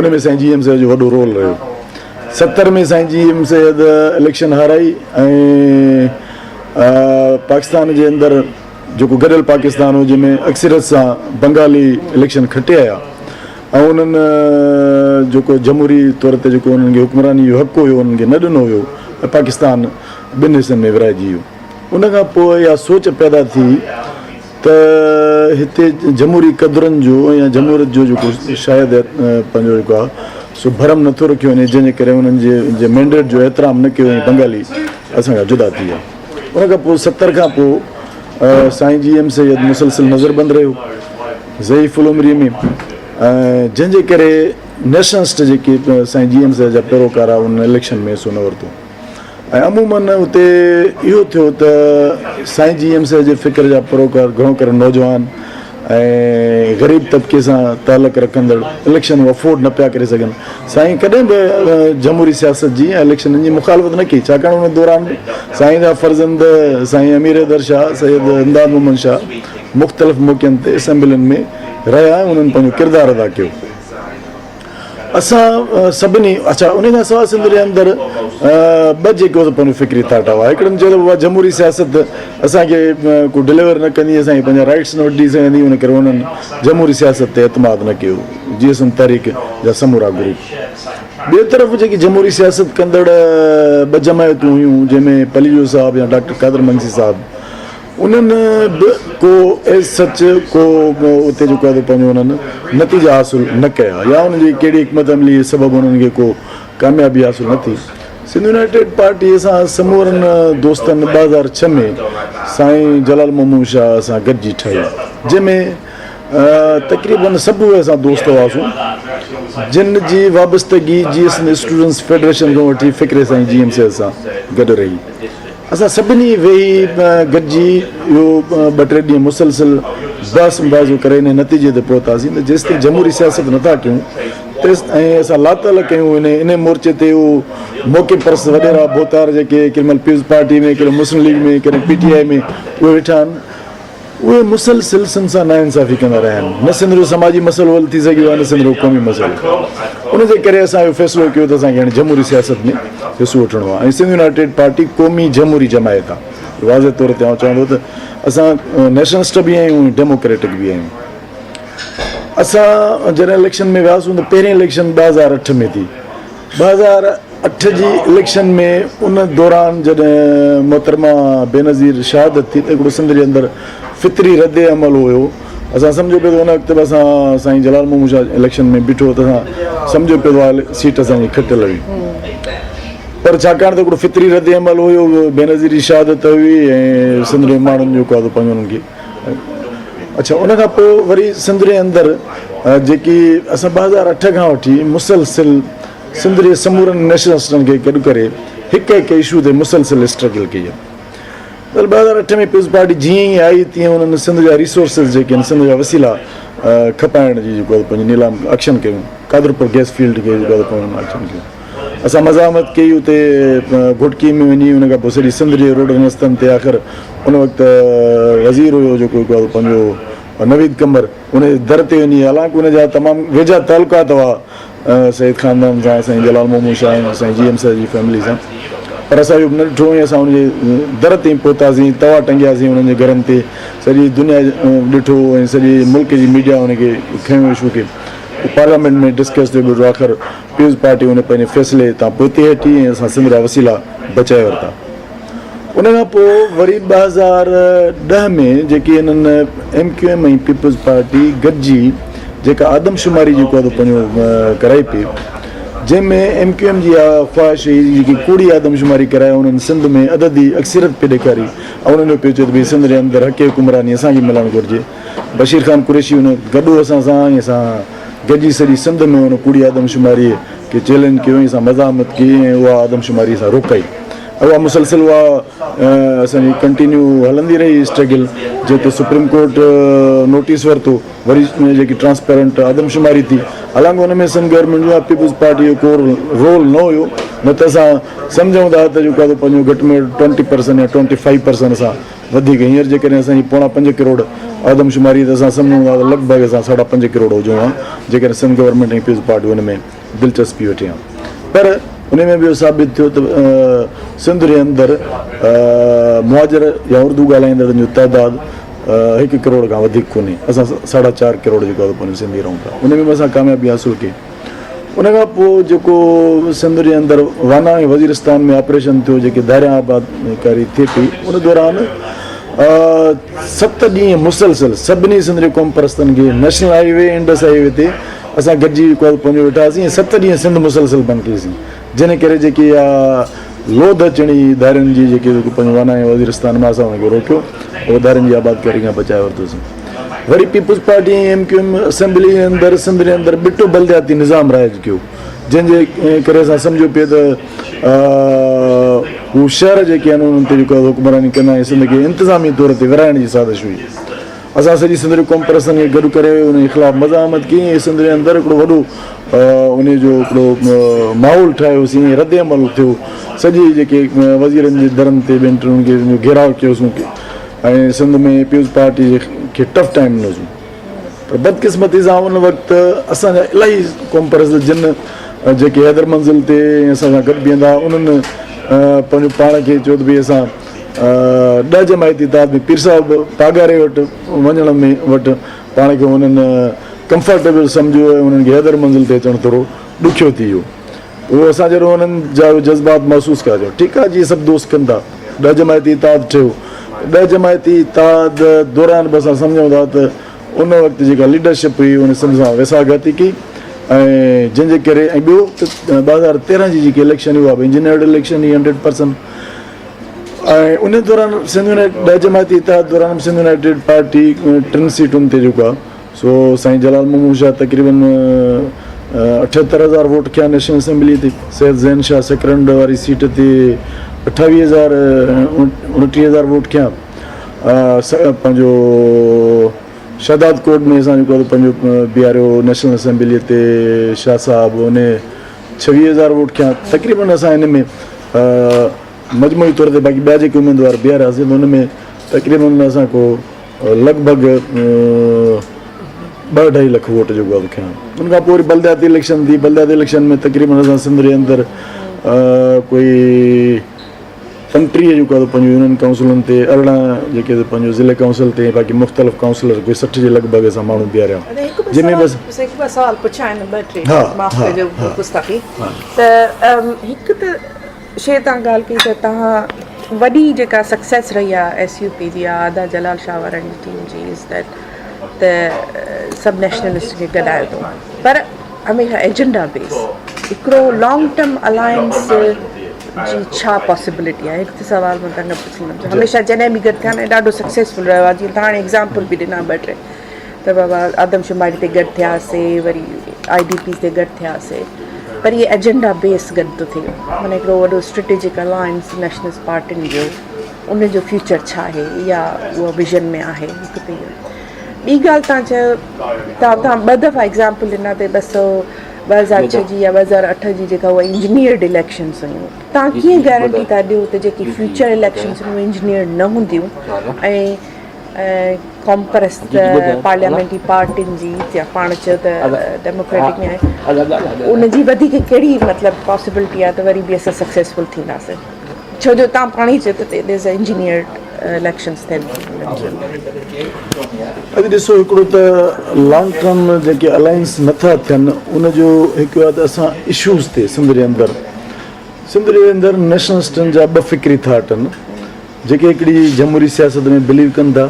ان ۾ سائين جي ايم سيد جو وڏو رول رهيو. 70 ۾ سائين جي ايم سيد اليڪشن هارائي ۽ پاڪستان جي اندر جيڪو گڏيل پاڪستان هو جنهن ۾ اڪثريت سان بنگالي اليڪشن کٽي آيا ۽ انهن جيڪو جمهوري طور تي جيڪو انهن کي حڪمراني جو حق هيو انهن کي نه ڏنو ويو ۽ پاڪستان ٻن حصن ۾ ورهائجي ويو. ان کان پوء اها سوچ پيدا ٿي ته هتي جمهوري قدرن جو يا جمهوريت جو جيڪو شايد پنهنجو جيڪو آهي سو ڀرم نٿو رکيو وڃي جنهن جي ڪري انهن جي مينڊيٽ جو احترام نه ڪيو ۽ بنگالي اسان کان جدا ٿي ويا. ان کان پوء 70 کان پوء سائين جي ايم سيد مسلسل نظربند رهيو ضعيف العمري ۾ ۽ جنهن جي ڪري نيشنلسٽ جيڪي سائين جي ايم سيد جا پيروڪار هئا انهن اليڪشن ۾ حصو نه ورتو ۽ عموماً اتي اهو ٿيو ته سائين جي ايم سيد جي فڪر جا پيروڪار گهڻو ڪري نوجوان ۽ غريب طبقي سان تعلق رکندڙ اليڪشن هو افورڊ نه پيا ڪري سگهن. سائين ڪڏهن به جمهوري سياست جي ۽ اليڪشنن جي مخالفت نه ڪئي ڇاڪاڻ ان دوران به سائين جا فرزند سائين امير حيدر شاهه، سيد امداد محمد شاهه مختلف موقعن تي اسيمبلين ۾ رهيا ۽ انهن پنهنجو ڪردار ادا ڪيو. اسان سڀني اڇا ان کان سواء سنڌ جي اندر ٻه جيڪي هو پنهنجو فڪري ٿاٽ هئا. هڪڙن چيو ته بابا جمهوري سياست اسان کي ڪو ڊليور نه ڪندي، اسان کي پنهنجا رائٽس نه وٺي سگهندي، ان ڪري انهن جمهوري سياست تي اعتماد نه ڪيو جي ايس ايم تحريڪ جا سمورا گروپ. ٻئي طرف جيڪي جمهوري سياست ڪندڙ ٻه جماعتون هيون جنهن ۾ پليجو صاحب يا ڊاڪٽر قادر منگسي صاحب انهن به ڪو ايز سچ ڪو اتي جيڪو آهي پنهنجو انهن نتيجا حاصل نه ڪيا يا انهن جي ڪهڙي حڪمت عملي سبب انهن کي ڪو ڪاميابي حاصل نه ٿي. سنڌ يونائيٽيڊ پارٽي اسان سمورن دوستن 2006 ۾ سائين جلال محمود شاهه سان گڏجي ٺاهي جنهن ۾ تقريبن سڀ اهي اسان دوست هئاسون جن جي وابستگي جي سنڌ اسٽوڊنٽس فيڊريشن کان وٺي فڪري سائين جي ايم سيد سان گڏ رهي. اسان سڀني ويهي گڏجي اهو ٻه ٽي ڏينهن مسلسل بحث مباحثو ڪري ان نتيجي تي پهتاسين ته جيستائين جمهوري سياست نٿا ڪيون تيس ۽ اسان لاتعلق ڪيون ان ان مورچي تي اهو موقعي پرست وڏيرا ڀوتار جيڪي ڪنهن مهل پيپلز پارٽي ۾ ڪنهن مسلم ليگ ۾ ڪڏهن پي ٽي آء ۾ اهي ويٺا آهن اهي مسلسل سنڌ سان ناانصافي ڪندا رهيا آهن. نه سنڌ جو سماجي مسئلو حل ٿي سگهيو آهي نه سنڌ جو قومي مسئلو. ان جي ڪري اسان اهو فيصلو ڪيو ته اسان کي هاڻي جمهوري سياست ۾ حصو وٺڻو آهي ۽ سنڌ يونائيٽيڊ پارٽي قومي جمهوري جماعت آهي. واضح طور تي آئون چوان ٿو ته اسان نيشنلسٽ به آهيون ۽ ڊيموڪريٽڪ به آهيون. اسان جڏهن اليڪشن ۾ وياسون ته پهرين اليڪشن 2008 ۾ ٿي. 2008 جي اليڪشن ۾ ان دوران جڏهن محترمه بينظير شهادت ٿي ته هڪڙو سنڌ جي اندر فطري رد عمل هيو. اسان سمجهيو پيو ته ان وقت به اسان سائين جلال محمود شاهه اليڪشن ۾ بيٺو ته اسان سمجهيو پيو ته سيٽ اسان جي کٽيل هئي پر ڇاڪاڻ ته هڪڙو فطري رد عمل هيو بينظير جي شهادت هئي ۽ سنڌ جي ماڻهن جو ڪو پنهنجو انهن کي اڇا ان کان پوء وري سنڌ جي اندر جيڪي اسان 2008 کان وٺي مسلسل سنڌ جي سمورن نيشنلسٽن کي گڏ ڪري هڪ هڪ اشو تي مسلسل اسٽرگل ڪئي آهي. 2008 ۾ پيپلز پارٽي جيئن ئي آئي تيئن انهن سنڌ جا ريسورسز جيڪي آهن سنڌ جا وسيلا کپائڻ جي جيڪو پنهنجي نيلام آڪشن ڪيون قادرپور گئس فيلڊ کي جيڪو پنهنجو آڪشن ڪيون اسان مزاحمت ڪئي اتي گهوٽڪي ۾ وڃي ان کان پوء سڄي سنڌ جي روڊن رستن تي آخر ان وقت وزير هيو جيڪو پنهنجو نويد قمر ان جي در تي وڃي حالانڪ ان جا تمام ويجها تعلقات هئا سيد خاندان سان سائين جلال محمود شاهه ۽ سائين جي ايم سيد جي فيملي سان پر اسان اهو نه ڏٺو ۽ اسان ان جي در تائين پهتاسين توا ٽنگياسين انهن جي گهرن تي سڄي دنيا ڏٺو ۽ سڄي ملڪ جي ميڊيا ان کي کنيو اشو کي پارليامينٽ ۾ ڊسڪس ٿيو ٻيو آخر پيپلز پارٽي ان پنهنجي فيصلي تان پوئتي هٽي ۽ اسان سنڌ جا وسيلا بچائي ورتا. ان کان پوء وري 2010 ۾ جيڪي هنن M Q M ۽ Peoples Party گڏجي جيڪا آدمشماري جيڪو آهي پنهنجو ڪرائي پئي جنهن ۾ ايم ڪيو ايم جي اها خواهش هئي جيڪي ڪوڙي آدمشماري ڪرائي انهن سنڌ ۾ عددي اڪثريت پئي ڏيکاري ۽ انهن جو پئي چيو ته ڀئي سنڌ جي اندر حق حڪمراني اسان کي ملڻ گهرجي بشير خان قريشي ان گڏ هو اسان سان ۽ اسان گڏجي سڄي سنڌ ۾ ان ڪوڙي آدمشماري کي چئلينج ڪيو ۽ اسان مزاحمت ڪئي ۽ اها آدمشماري اسان روڪائي. اها مسلسل اها اسان جي ڪنٽينيو هلندي رهي اسٽرگل جنهن تي سپريم ڪورٽ نوٽيس ورتو وري جيڪي ٽرانسپيرنٽ آدمشماري ٿي حالانڪه ان ۾ سنڌ گورنمينٽ جو يا پيپلز پارٽي جو ڪو رول نه هيو نه ته اسان سمجهون ٿا ته جيڪو آهي پنهنجو گهٽ ۾ گهٽ ٽوئنٽي پرسنٽ يا ٽوئنٽي فائيو پرسنٽ اسان وڌيڪ هينئر جيڪڏهن اسان جي پوڻا پنج ڪروڙ آدمشماري ته اسان سمجهون ٿا ته لڳ ڀڳ اسان ساڍا پنج ڪروڙ هجون ها جيڪڏهن سنڌ گورنمينٽ ۽ پيپلز پارٽي ان ۾ دلچسپي وٺي ها پر ان ۾ به اهو ثابت ٿيو ته سنڌ جي اندر مهاجر يا اردو ڳالهائيندڙن جو تعداد هڪ ڪروڙ کان وڌيڪ ڪونهي اسان ساڍا چار ڪروڙ جيڪو آهي پنهنجو سنڌي رهون ٿا ان ۾ به اسان ڪاميابي حاصل ڪئي ان کان پوء جيڪو سنڌ جي اندر وانا ۽ وزيرستان ۾ آپريشن ٿيو جيڪي ڌاريان آبادڪاري ٿئي پئي ان دوران ست ڏينهن مسلسل سڀني سنڌ جي قوم پرستن کي national highway Indus highway تي اسان گڏجي ڪال پنهنجو ويٺاسين ۽ ست ڏينهن سنڌ مسلسل بند ڪئيسين جنھن ڪري جيڪي اها لوڌ اچڻي ڌارين جي جيڪي پنهنجو وانا ۽ وزيرستان مان اسان ان کي روڪيو اهو ڌارين جي آبادڪاري کان بچائي ورتوسين وري peoples party ۽ M Q M assembly جي اندر سنڌ جي اندر ٻٽو بلدياتي نظام رائج ڪيو جنھن جي ڪري اسان سمجهيو پئي ته هو شهر جيڪي آهن انهن تي جيڪو حڪمراني ڪندا ۽ سنڌ کي انتظامي طور تي ورهائڻ جي سازش هئي اسان سڄي سنڌ جي قوم پرستن کي گڏ ڪري ان جي خلاف مزاحمت ڪئي ۽ سنڌ جي اندر هڪڙو وڏو ان جو هڪڙو ماحول ٺاهيوسين ۽ رد عمل ٿيو سڄي جيڪي وزيرن جي درن تي ٻين ٽن کي گهيراء ڪيوسون ۽ سنڌ ۾ پيپلز پارٽي کي ٽف ٽائيم ڏنوسون پر بدقسمتي سان ان وقت اسان جا الاهي قوم پرست جن جيڪي حيدر منزل تي اسان سان گڏ بيهندا انهن پنهنجو پاڻ کي چيو ته ڀئي اسان ڏهه جماعتي اتحاد ۾ پير صاحب پاڳاري وٽ وڃڻ ۾ وٽ پاڻ کي انهن ڪمفرٽيبل سمجهيو ۽ انهن کي حيدر منزل تي اچڻ ٿورو ڏکيو ٿي ويو. اهو اسان جڏهن انهن جا جذبات محسوس ڪيا چيو ٺيڪ آهي جي سڀ دوست ڪن ٿا ڏهه جماعتي اتحاد ٺهيو ڏهه جماعتي اتحاد دوران به اسان سمجهون ٿا ته ان وقت جيڪا ليڊرشپ هئي ان سنڌ سان ويساهه گهاتي ڪئي ۽ جنهن جي ڪري ۽ ٻيو ته 2013 جي جيڪي اليڪشن هئي اها به انجنيئرڊ اليڪشن هئي 100% ۽ ان دوران سنڌ يونائيٽ ڏهه جماعتي اتحاد دوران سنڌ يونائيٽيڊ پارٽي ٽن سيٽن تي جيڪو آهي سو سائين جلال محمود شاهه تقريبن اٺهتر هزار ووٽ کيا نيشنل اسيمبلي تي سيد زين شاهه سڪرنڊ واري سيٽ تي اٺاويهه هزار اڻٽيهه هزار ووٽ کيا پنهنجو شهداد ڪوٽ ۾ اسان جيڪو پنهنجو بيهاريو نيشنل اسيمبلي تي شاهه صاحب ان ڇويهه هزار ووٽ کيا تقريبن اسان ان ۾ مجموعي طور تي باقي ٻيا جيڪي اميدوار بيهارياسين ته ان ۾ تقريبن اسان ڪو لڳ ڀڳ ٻه اڍائي لک ووٽ جيڪو آهي کنيا ان کان پوء وري بلدياتي اليڪشن ٿي بلدياتي اليڪشن ۾ تقريبن اسان سنڌ جي اندر ڪوئي 35 جيڪو آهي پنهنجو يونين ڪائونسلن تي 18 جيڪي پنهنجو ضلعي ڪائونسل تي باقي مختلف ڪائونسلر ڪوئي 60 جي لڳ ڀڳ اسان ماڻهو بيهاريا جنهن ۾ بس هڪ ٻه سوال پڇان آهن ٻه ٽي معاف ڪجو گستاخي ته هڪ ته شي تان ڳالهه ڪئي ته توهان وڏي جيڪا سڪسيس رهي آهي ايس يو پي جي يا ادا جلال شاهه وارن جي ٽيم جي از that ته سڀ نيشنلسٽ کي گڏايو اٿئون پر هميشه ايجنڊا بيس هڪڙو لانگ ٽرم الائنس جي ڇا پاسيبلٽي آهي هڪ ته سوال مان توهان کان پڇندم ته هميشه جڏهن به گڏ ٿيا آهن ڏاڍو سڪسيسفل رهيو آهي جيئن توهان هاڻي ايگزامپل به ڏنا ٻه ٽي ته بابا آدمشماري تي گڏ ٿياسي وري I D Ps تي گڏ ٿياسي پر هي ايجنڊا بيس گڏ ٿو ٿئي معنيٰ هڪڙو وڏو اسٽريٽجڪ الائنس نيشنلسٽ پارٽين جو ان جو فيوچر ڇا آهي يا اهو ويزن ۾ آهي هڪ ته اهو ٻي ڳالهه تان چيو تان ٻه دفعا ايگزامپل ڏنا ته ٻه سو 2006 جي يا 2008 جي جيڪا اها انجنيئرڊ اليڪشنس هيون تان ڪيئن گارنٽي ٿا ڏيو ته جيڪي فيوچر اليڪشنس آهن اهي انجنيئرڊ نه هونديون ۽ قومپرست پارليامينٽي پارٽين جي يا پاڻ چيو ته ڊيموڪريٽڪ ۾ آهي ان جي وڌيڪ ڪهڙي مطلب پاسيبلٽي آهي ته وري به اسان سڪسيسفل ٿينداسين ڇو جو تان پاڻ ئي چيو ته دير از انجنيئرڊ اليڪشنس ٿين. اڄ ڏسو هڪڙو ته لانگ ٽرم جيڪي الائنس نٿا ٿين ان جو هڪ آهي ته اسان اشوز تي سنڌ جي اندر سنڌ جي اندر نيشنلسٽن جا ٻه فڪري ٿاٽ آهن جيڪي هڪڙي جمهوري سياست ۾ بليو ڪن ٿا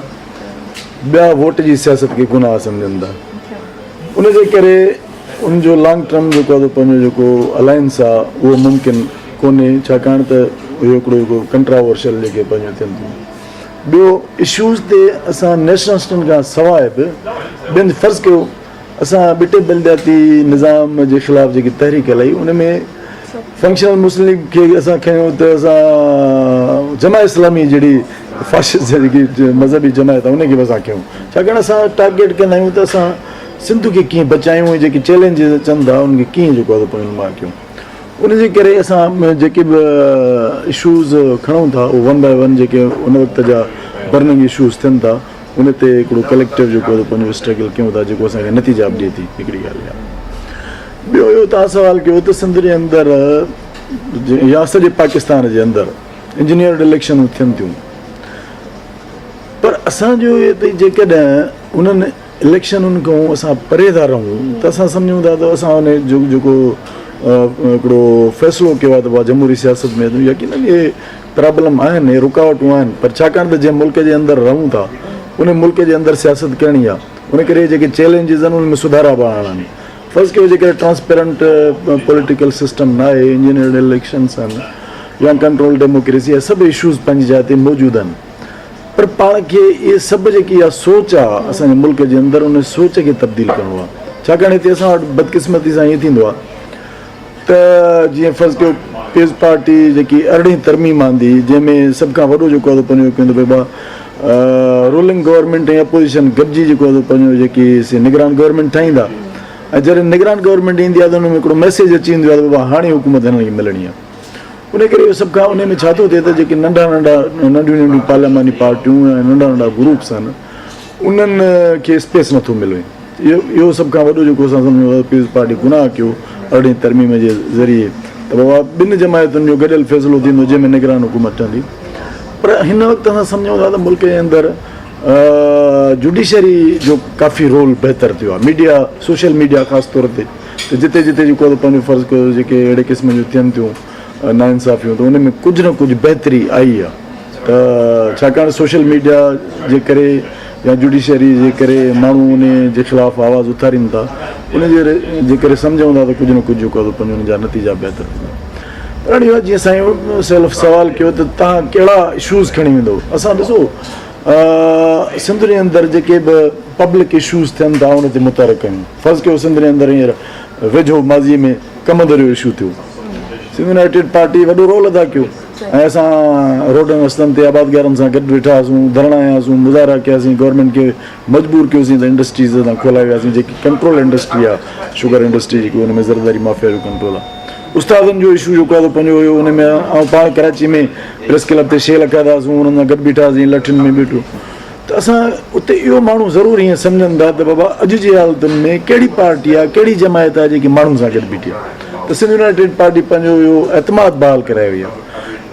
ٻيا ووٽ جي سياست کي گناهه سمجهن ٿا ان جي ڪري ان جو لانگ ٽرم جيڪو آهي پنهنجو جيڪو الائنس آهي اهو ممڪن ڪونهي ڇاڪاڻ ته اهو هڪڙو جيڪو ڪنٽراورشل جيڪي پنهنجو ٿين ٿيون ٻيو اشوز تي اسان نيشنلسٽن کان سواء به ٻين فرض ڪيو اسان ٻٽي بلدياتي نظام جي خلاف جيڪي تحريڪ هلائي ان ۾ فنڪشنل مسلم ليگ کي اسان کنيو ته اسان جماعت اسلامي جهڙي فاشسٽ جيڪي مذهبي جماعت آهي ان کي به اسان کنيو ڇاڪاڻ اسان ٽارگيٽ ڪندا آهيون ته اسان سنڌ کي ڪيئن بچايون ۽ جيڪي چئلينجز اچن ٿا ان کي ڪيئن جيڪو آهي پنهنجو مان ڪيون ان جي ڪري اسان جيڪي به اشوز کڻون ٿا اهو ون باء ون جيڪي ان وقت جا برننگ اشوز ٿين ٿا ان تي هڪڙو ڪليڪٽو جيڪو آهي پنهنجو اسٽرگل ڪيون ٿا جيڪو اسان کي نتيجا به ڏئي ٿي هڪڙي ڳالهه اها ٻيو اهو توهان سوال ڪيو ته سنڌ جي اندر يا سڄي پاڪستان جي اندر انجنيئرڊ اليڪشنون ٿين ٿيون پر اسان جو اهو ته جيڪڏهن انهن اليڪشنن کان اسان پري ٿا رهون ته اسان سمجهون ٿا ته اسان ان جو جيڪو هڪڙو فيصلو ڪيو آهي ته جمهوري سياست ۾ يقينن اهي پرابلم آهن اهي رڪاوٽون آهن پر ڇاڪاڻ ته جنهن ملڪ جي اندر رهون ٿا ان ملڪ جي اندر سياست ڪرڻي آهي ان ڪري جيڪي چئلينجز آهن ان ۾ سڌارا به آڻڻا آهن فرض ڪيو جيڪڏهن ٽرانسپيرنٽ پوليٽيڪل سسٽم نه آهي انجنيئرڊ اليڪشنس آهن يا ڪنٽرول ڊيموڪريسي اهي سڀ اشوز پنهنجي جاء تي موجود آهن پر پاڻ کي اهي سڀ جيڪي اها سوچ آهي اسان جي ملڪ جي اندر ان سوچ کي تبديل ڪرڻو آهي ڇاڪاڻ هتي اسان وٽ بدقسمتي سان ائين ٿيندو آهي ته جيئن فرض ڪيو پيپلز پارٽي جيڪي ارڙهين ترميم آندي جنهن ۾ سڀ کان وڏو جيڪو آهي پنهنجو ڪيندو پئي با رولنگ گورنمينٽ ۽ اپوزيشن گڏجي جيڪو آهي پنهنجو جيڪي سي نگران گورنمينٽ ٺاهيندا ۽ جڏهن نگران گورنمينٽ ايندي آهي ته ان ۾ هڪڙو ميسيج اچي ويندو آهي ته بابا هاڻي حڪومت هنن کي ملڻي آهي ان ڪري اهو سڀ کان ان ۾ ڇا ٿو ٿئي ته جيڪي ننڍا ننڍا ننڍيون ننڍيون پارلياماني پارٽيون ۽ ننڍا ننڍا گروپس آهن انهن کي اسپيس نٿو ملي اهو اهو سڀ کان وڏو جيڪو اسان سمجهون ٿا پيپلز پارٽي گناهه ڪيو ارڙهين ترميم جي ذريعي ته بابا ٻن جماعتن جو گڏيل فيصلو ٿيندو جنهن ۾ نگران حڪومت ٺهندي پر هن وقت اسان سمجهون ٿا ته ملڪ جي اندر جوڊيشري جو ڪافي رول بهتر ٿيو آهي ميڊيا سوشل ميڊيا خاص طور تي ته جتي جتي جيڪو پنهنجو فرض ڪيو جيڪي اهڙي قسم جون ٿين ٿيون ناانصافيون ته ان ۾ ڪجهه نه ڪجهه بهتري آئي آهي ته ڇاڪاڻ سوشل ميڊيا جي ڪري يا جوڊيشري جي ڪري ماڻهو ان جي خلاف آواز اٿارين ٿا ان جي جي ڪري سمجهون ٿا ته ڪجهه نه ڪجهه جيڪو آهي پنهنجو ان جا نتيجا بهتر ٿيندا پر هاڻي اهو جيئن سائين سيلف سوال ڪيو ته تهان ڪهڙا اشوز کڻي ويندو اسان ڏسو سنڌ جي اندر جيڪي به پبلڪ اشوز ٿين ٿا ان تي متحرڪ آهيون فرض ڪيو سنڌ جي اندر هينئر ويجهو ماضي ۾ ڪمند جو اشو ٿيو سنڌ يونائيٽيڊ پارٽي وڏو رول ادا ڪيو ۽ اسان روڊن رستن تي آبادگارن سان گڏ ويٺا هئاسون، ڌرڻا هنياسون، مظاهرا ڪياسين، گورنمينٽ کي مجبور ڪيوسين ته انڊسٽريز اسان کولائي وياسين جيڪي ڪنٽرول انڊسٽري آهي شگر انڊسٽري جيڪي ان ۾ زرداري مافيا جو ڪنٽرول آهي. استادن جو اشو جيڪو آهي سو پنهنجو هيو ان ۾ آئون پاڻ ڪراچي ۾ پريس ڪلب تي شيل کاڌاسون انهن سان گڏ بيٺاسين لٺين ۾ بيٺو ته اسان اتي اهو ماڻهو ضرور ائين سمجهن ٿا ته بابا اڄ جي حالتن ۾ ڪهڙي پارٽي آهي ڪهڙي جماعت آهي جيڪي ماڻهن سان گڏ بيٺي آهي ته سنڌ يونائيٽيڊ پارٽي پنهنجو اهو اعتماد بحال ڪرائي وئي آهي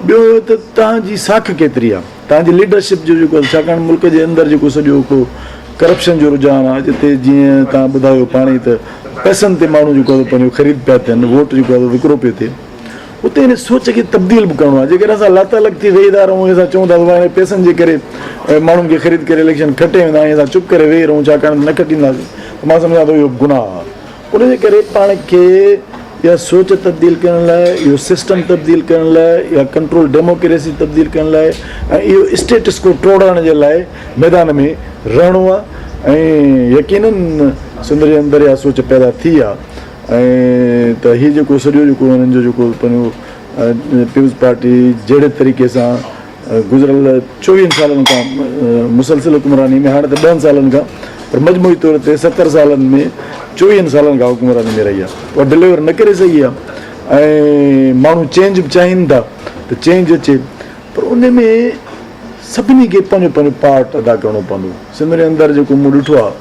ٻيو اهو ته توهان جي ساک ڪيتري آهي توهان جي ليڊرشپ جو جيڪو ڇاڪاڻ ملڪ جي اندر جيڪو سڄو هڪڙو ڪرپشن جو رجحان آهي جتي جيئن توهان ٻڌايو پاڻ ئي ته پئسن تي ماڻهو جيڪو آهي پنهنجو خريد پيا ٿين ووٽ جيڪو آهي وڪرو پيو ٿئي اتي ان سوچ کي تبديل به ڪرڻو آهي جيڪڏهن اسان لاتعلق ٿي ويهي ٿا رهون ۽ اسان چئون ٿا ته بابا پئسن جي ڪري ماڻهن کي خريد ڪري اليڪشن کٽي ويندا ۽ اسان چپ ڪري ويهي رهون ڇاڪاڻ ته نه کٽينداسين ته مان سمجهان ٿو اهو گناهه آهي ان جي ڪري پاڻ کي اها سوچ تبديل ڪرڻ لاء اهو سسٽم تبديل ڪرڻ لاء اها ڪنٽرول ڊيموڪريسي تبديل ڪرڻ لاء ۽ اهو اسٽيٽس ڪو ٽوڙڻ جي لاء ميدان ۾ رهڻو آهي ۽ يقينن سنڌ جي اندر اها سوچ پيدا ٿي آهي ۽ ته هي جيڪو سڄو جيڪو هنن جو جيڪو پنهنجو پيپلز پارٽي جهڙي طريقي سان گذريل چوويهن سالن کان مسلسل حڪمراني ۾ هاڻي ته ڏهن سالن کان پر مجموعي طور تي ستر سالن ۾ چوويهن سالن کان حڪمراني ۾ رهي آهي اها ڊليور نه ڪري سگهي آهي ۽ ماڻهو چينج به چاهين ٿا ته چينج اچي پر ان ۾ سڀني کي پنهنجو پنهنجو پارٽ ادا ڪرڻو پوندو. سنڌ جي اندر جيڪو مون ڏٺو آهي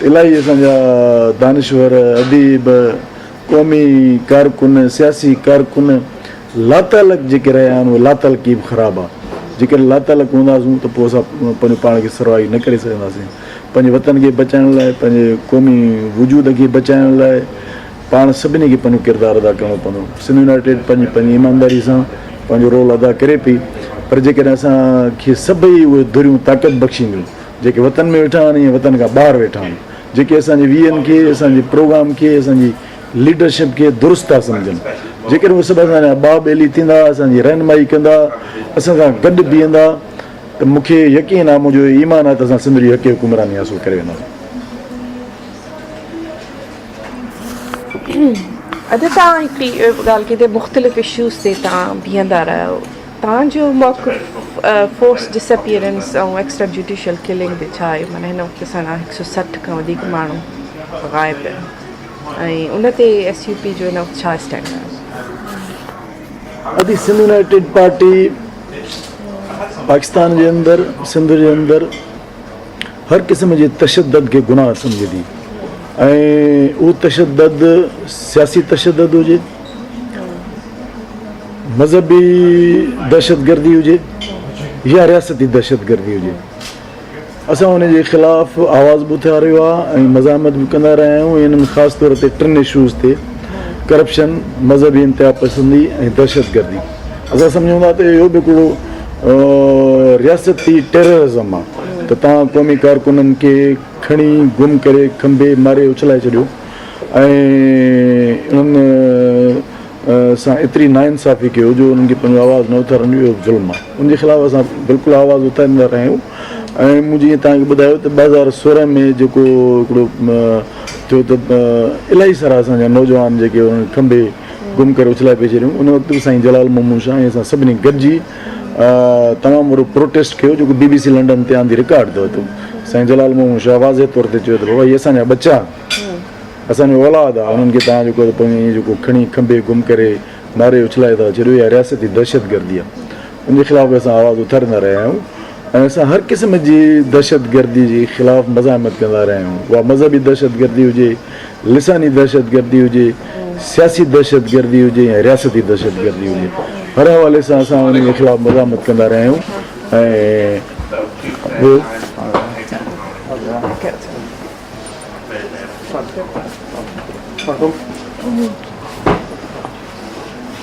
ته الاهي اسان جا دانشور، اديب، قومي ڪارڪن، سياسي ڪارڪن لاتعلق جيڪي رهيا آهن اهي لاتعلقي به خراب آهي. جيڪڏهن لاتعلق هونداسون ته پوء اسان پنهنجو پاڻ کي سروائيو نه ڪري سگهنداسين. پنهنجي وطن کي بچائڻ لاء، پنهنجي قومي وجود کي بچائڻ لاء پاڻ سڀني کي پنهنجو ڪردار ادا ڪرڻو پوندو. سنڌ يونائيٽيڊ پنهنجي پنهنجي ايمانداري سان پنهنجو رول ادا ڪري پئي پر جيڪڏهن اسان کي سڀئي اهي ڌريون طاقت بخشينديون جيڪي وطن ۾ ويٺا آهن يا وطن کان ٻاهر ويٺا آهن جيڪي اسان جي ويزن کي اسان جي پروگرام کي اسان جي ليڊرشپ کي درست ٿا سمجهن جيڪڏهن اهي سڀ اسان جا ٻانهه ٻيلي ٿيندا اسان جي رهنمائي ڪندا اسان سان گڏ بيهندا ته مون کي يقين آهي منهنجو ايمان آهي ته اسان سنڌ جي حق حڪمراني حاصل ڪري وينداسين. ادا توهان هڪڙي ڳالهه ڪئي ته مختلف اشوز تي توهان بيهندا رهيا آهيو توهان جو موقف forced disappearance ۽ extra judicial killing تي ڇا آهي معنيٰ هن وقت اسان کان هڪ سو 60 کان وڌيڪ ماڻهو غائب آهن ۽ ان تي ايس يو پي جو هن وقت ڇا اسٽينڊ آهي؟ ادي سنڌ يونائيٽيڊ پارٽي پاڪستان جي اندر سنڌ جي اندر هر قسم جي تشدد کي گناهه سمجهي ٿي ۽ اهو تشدد سياسي تشدد هجي، مذهبي دهشتگردي هجي يا رياستي دهشتگردي هجي، اسان ان جي خلاف آواز به اٿاريو آهي ۽ مزاحمت به ڪندا رهيا آهيون ۽ انهن خاص طور تي ٽن اشوز تي ڪرپشن، مذهبي انتها پسندي ۽ دهشتگردي. اسان سمجهون ٿا ته اهو به هڪڙو رياستي ٽيررازم آهي ته توهان قومي ڪارڪنن کي کڻي گم ڪري کنڀي ماري اڇلائي ڇڏيو ۽ انهن سان ايتري ناانصافي ڪيو جو انهن کي پنهنجو آواز نه اٿارڻ ڏيو، اهو به ظلم آهي. ان جي خلاف اسان بلڪل آواز اٿاريندا رهيا آهيون ۽ مون جيئن توهان کي ٻڌايو ته 2016 ۾ جيڪو هڪڙو ٿيو ته الاهي سارا اسان جا نوجوان جيڪي انهن کي کنڀي گم ڪري اڇلائي پئي ڇڏيون، ان وقت به سائين جلال محمود شاهه ۽ اسان سڀني گڏجي تمام وڏو پروٽيسٽ ڪيو جيڪو بي بي سي لنڊن تي آن the record ٿيو ته سائين جلال محمود شاهه واضح طور تي چيو ته بابا هي اسان جا ٻچا آهن، اسان جو اولاد آهي، انهن کي توهان جيڪو پنهنجو ائين جيڪو کڻي کنڀي گم ڪري ماري اڇلائي ٿا ڇڏيو اها رياستي دهشتگردي آهي، ان جي خلاف به اسان آواز اٿاريندا رهيا آهيون ۽ اسان هر قسم جي دهشتگردي جي خلاف مزاحمت ڪندا رهيا آهيون، اها مذهبي دهشتگردي هجي، لساني دهشتگردي هجي، سياسي دهشتگردي هجي يا رياستي دهشتگردي هجي، هر حوالي سان اسان ان جي خلاف مزاحمت ڪندا رهيا آهيون ۽ ٻيو.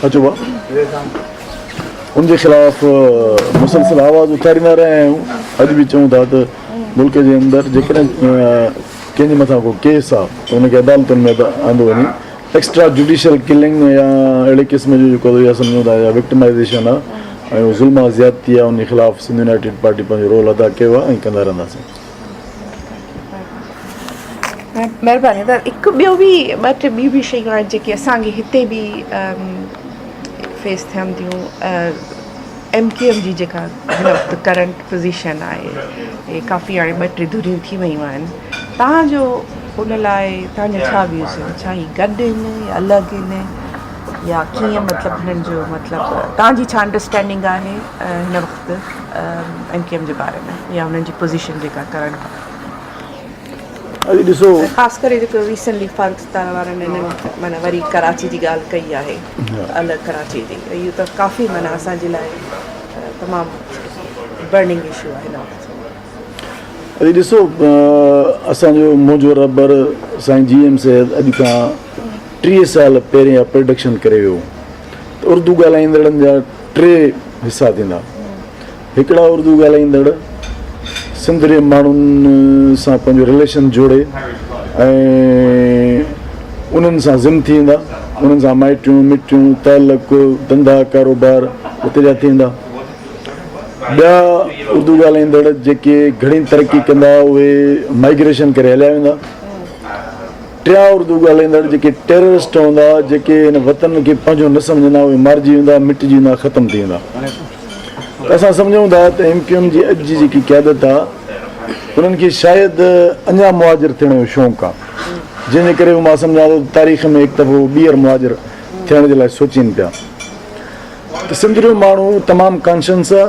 اچو ڀاء ان جي خلاف مسلسل آواز اٿاريندا رهيا آهيون اڄ به چئون ٿا ته ملڪ جي اندر جيڪڏهن ڪنهن جي مٿان ڪو ڪيس آهي ته ان کي عدالتن ۾ آندو وڃي ايڪسٽرا جوڊيشل ڪلنگ يا اهڙي قسم جو جيڪو اها سمجهون ٿا يا وڪٽمائزيشن آهي ۽ اهو ظلم آهي زيادتي آهي ان جي خلاف سنڌ يونائيٽيڊ پارٽي پنهنجو رول ادا ڪيو آهي ۽ ڪندا رهنداسين. مهرباني ادا هڪ ٻيو به ٻه ٽي ٻيون به شيون آهن جيڪي اسان کي هتي به فيس ٿين ٿيون ايم ڪيو ايم جي جيڪا هن وقت ڪرنٽ پوزيشن آهي اهي ڪافي هاڻي ٻه ٽي ڌريون ٿي ويون آهن توهان جو ان لاء توهان جا ڇا ويوز آهن ڇا هي گڏ آهن يا الڳ آهن يا ڪيئن مطلب هنن جو مطلب توهان جي ڇا انڊرسٽينڊنگ آهي هن وقت ايم ڪيو ايم جي باري ۾ يا انهن جي پوزيشن جيڪا ڪرنٽ آهي. اڄ ڏسو. ۽ خاص ڪري جيڪو ريسنٽلي فاروق ستار وارن انهن معنيٰ وري ڪراچي جي ڳالهه ڪئي آهي الڳ ڪراچي جي اهو ته ڪافي معنيٰ اسان جي لاء تمام برننگ اشو آهي هن وقت. اڄ ڏسو اسان جو منهنجو رهبر سائين جي ايم سيد اڄ کان 30 سال پهرين اها پرڊڪشن ڪري ويو ته اردو ڳالهائيندڙن جا ٽي حصا ٿيندا. هڪڙا اردو ڳالهائيندڙ سنڌ جي ماڻهن سان پنهنجو رليشن جوڙي ۽ انهن سان ضم ٿي ويندا، انهن سان مائٽيون مٽيون تعلق ڌنڌا ڪاروبار اتي جا ٿي ويندا. ٻيا اردو ڳالهائيندڙ جيڪي گهڻي ترقي ڪندا اهي مائگريشن ڪري هليا ويندا. ٽيان اردو ڳالهائيندڙ جيڪي ٽيررسٽ هوندا، جيڪي هن وطن کي پنهنجو نه سمجهندا، اهي مارجي ويندا، مٽجي ويندا، ختم ٿي ويندا. ته اسان سمجهون ٿا ته ايم ڪيو ايم جي اڄ جي جيڪي قيادت آ، انهن کي شايد اڃا مهاجر ٿيڻ جو شوق آ، جنهن جي ڪري هو مان سمجهان ٿو ته تاريخ ۾ هڪ دفعو ٻيهر مهاجر ٿيڻ جي لاء سوچين پيا. ته سنڌ جو ماڻهو تمام ڪانشنس آ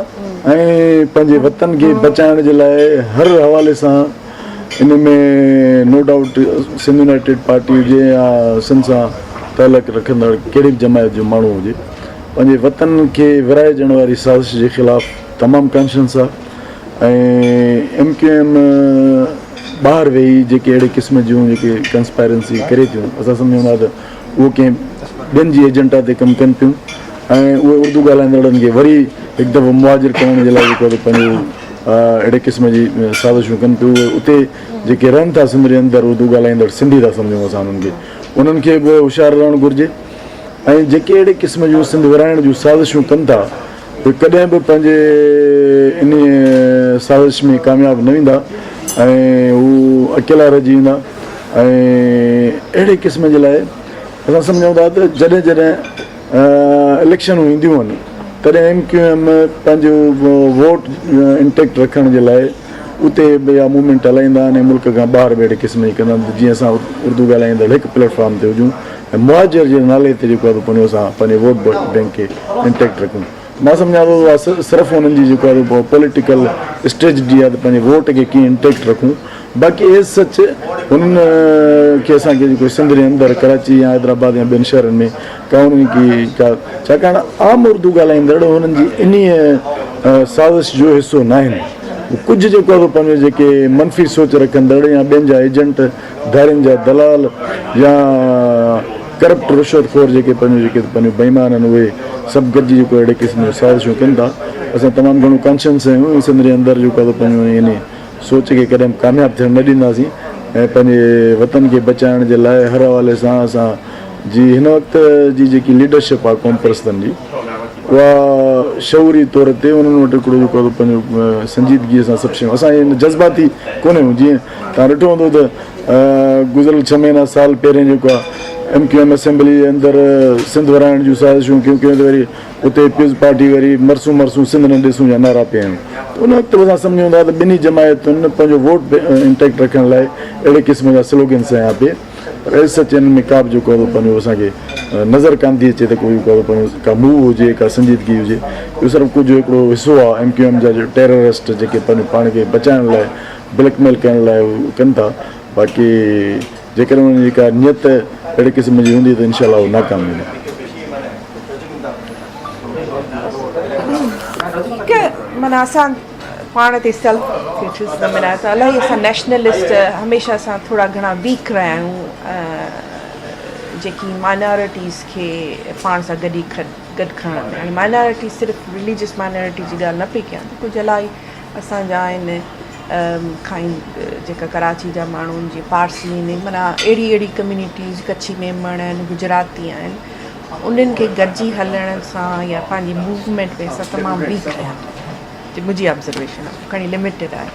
۽ پنهنجي وطن کي بچائڻ جي لاء هر حوالي سان ان ۾ no doubt Sindh united party هجي يا سنڌ سان تعلق رکندڙ ڪهڙي به جماعت جو ماڻهو هجي پنهنجي وطن کي ورهائجڻ واري سازش جي خلاف تمام ڪانشنس آ ۽ ايم ڪيو ايم ٻاهر ويهي جيڪي اهڙي قسم جون جيڪي ڪنسپائرنسي ڪري ٿيون اسان سمجهون ٿا ته اهو ڪنهن ٻين جي ايجنٽا تي ڪم ڪن پيون ۽ اهي اردو ڳالهائيندڙن کي وري هڪ دفعو مهاجر ڪرڻ جي لاء جيڪو آهي پنهنجو اهڙي قسم جي سازشون ڪن پيون. اهي اتي جيڪي رهن ٿا سنڌ جي اندر اردو ڳالهائيندڙ سنڌي ٿا سمجهون اسان انهن کي، انهن کي به هوشيار رهڻ گهرجي ۽ جيڪي اهڙي قسم جون سنڌ ورهائڻ جون سازشون ڪن ٿا اهي ڪڏهن به پنهنجي انهي سازش ۾ ڪامياب نه ويندا ۽ هو اڪيلا رهجي ويندا ۽ اهڙي قسم جي لاء اسان سمجهون ٿا ته جڏهن جڏهن اليڪشنون اينديون آهن تڏهن ايم ڪيو ايم پنهنجو ووٽ انٽيڪٽ رکڻ جي لاء اتي به اها موومينٽ هلائيندا آهن ۽ ملڪ کان ٻاهر به اهڙي قسم جي ڪندا آهن ته جيئن اسان اردو ڳالهائيندڙ هڪ پليٽ فارم تي هجون ۽ مهاجر جي نالي تي جيڪو آهي سو پنهنجو اسان پنهنجي ووٽ بينڪ کي انٽيڪٽ رکون. مان سمجهان ٿو ته اها صرف انهن جي جيڪو آهي سو پوليٽيڪل اسٽريٽجي آهي ته پنهنجي ووٽ کي ڪيئن انٽيڪٽ رکون باقي ايز سچ انهن کي اسان کي جيڪو سنڌ جي اندر ڪراچي يا حيدرآباد يا ٻين شهرن ۾ ڪا انهن کي ڪا ڇاڪاڻ عام اردو ڳالهائيندڙ انهن جي انهيء سازش جو حصو ناهن ڪجهه جيڪو آهي سو پنهنجو جيڪي منفي سوچ رکندڙ يا ٻين جا ايجنٽ ڌارين جا دلال يا ڪرپٽ رشوت خور جيڪي پنهنجو جيڪي پنهنجو بيمان آهن اهي سڀ گڏجي جيڪو اهڙي قسم جون سازشون ڪن ٿا. اسان تمام گهڻو ڪانشنس آهيون ۽ سنڌ جي اندر جيڪو آهي سو پنهنجو انهي سوچ کي ڪڏهن به ڪامياب ٿيڻ نه ڏينداسين ۽ پنهنجي وطن کي بچائڻ جي لاء هر حوالي سان اسان جي هن وقت جي جيڪي ليڊرشپ آهي قوم پرستن جي اها شعوري طور تي انهن وٽ هڪڙو جيڪو آهي سو پنهنجو سنجيدگي سان سڀ شيون اسان ان جذباتي ڪونه آهيون جيئن توهان ڏٺو هوندو ته گذريل ڇهه مهينا سال پهرين جيڪو آهي ايم ڪيو ايم اسيمبلي جي اندر سنڌ ورهائڻ جون سازشون ڪيون ڪيون ته وري اتي پيپلز پارٽي وري مرسون مرسون سنڌ نه ڏيسون جا نعرا پئي هنيون ته ان وقت به اسان سمجهون ٿا ته ٻنهي جماعتن پنهنجو ووٽ انٽيڪٽ رکڻ لاء اهڙي قسم جا سلوگنس هنيا پئي پر ايز سچ انهن ۾ ڪا به جيڪو آهي پنهنجو اسان کي نظر ڪانه ٿي اچي ته ڪو جيڪو آهي پنهنجو ڪا موو هجي ڪا سنجيدگي هجي اهو صرف ڪجهه هڪڙو حصو آهي ايم ڪيو ايم جا ٽيررسٽ جيڪي پنهنجو پاڻ کي بچائڻ لاء بليڪ ميل ڪرڻ لاء هو ڪن ٿا باقي جيڪڏهن انهن جي ڪا نيت اهڙي قسم جي هوندي ته انشاء الله هو ناڪام ويندا. هڪ معنيٰ اسان پاڻ تي سيلف ڪرٽيسزم ۾ آهي ته الاهي اسان نيشنلسٽ هميشه اسان ٿورا گهڻا ويڪ رهيا آهيون جيڪي مائنارٽيز کي پاڻ سان گڏي گڏ کڻڻ ۾ هاڻي مائنارٽي صرف رليجس مائنارٽي جي ڳالهه نه پئي ڪيان ته ڪجهه الاهي اسان جا آهن کائين جيڪا ڪراچي جا ماڻهو جيئن پارسي آهن معنيٰ اهڙي اهڙي ڪميونٽيز ڪڇي ميمڻ آهن گجراتي آهن انهن کي گڏجي هلڻ سان يا پنهنجي موومينٽ ۾ اسان تمام ويڪ رهيا آهيون منهنجي آبزرويشن آهي کڻي لميٽيڊ آهي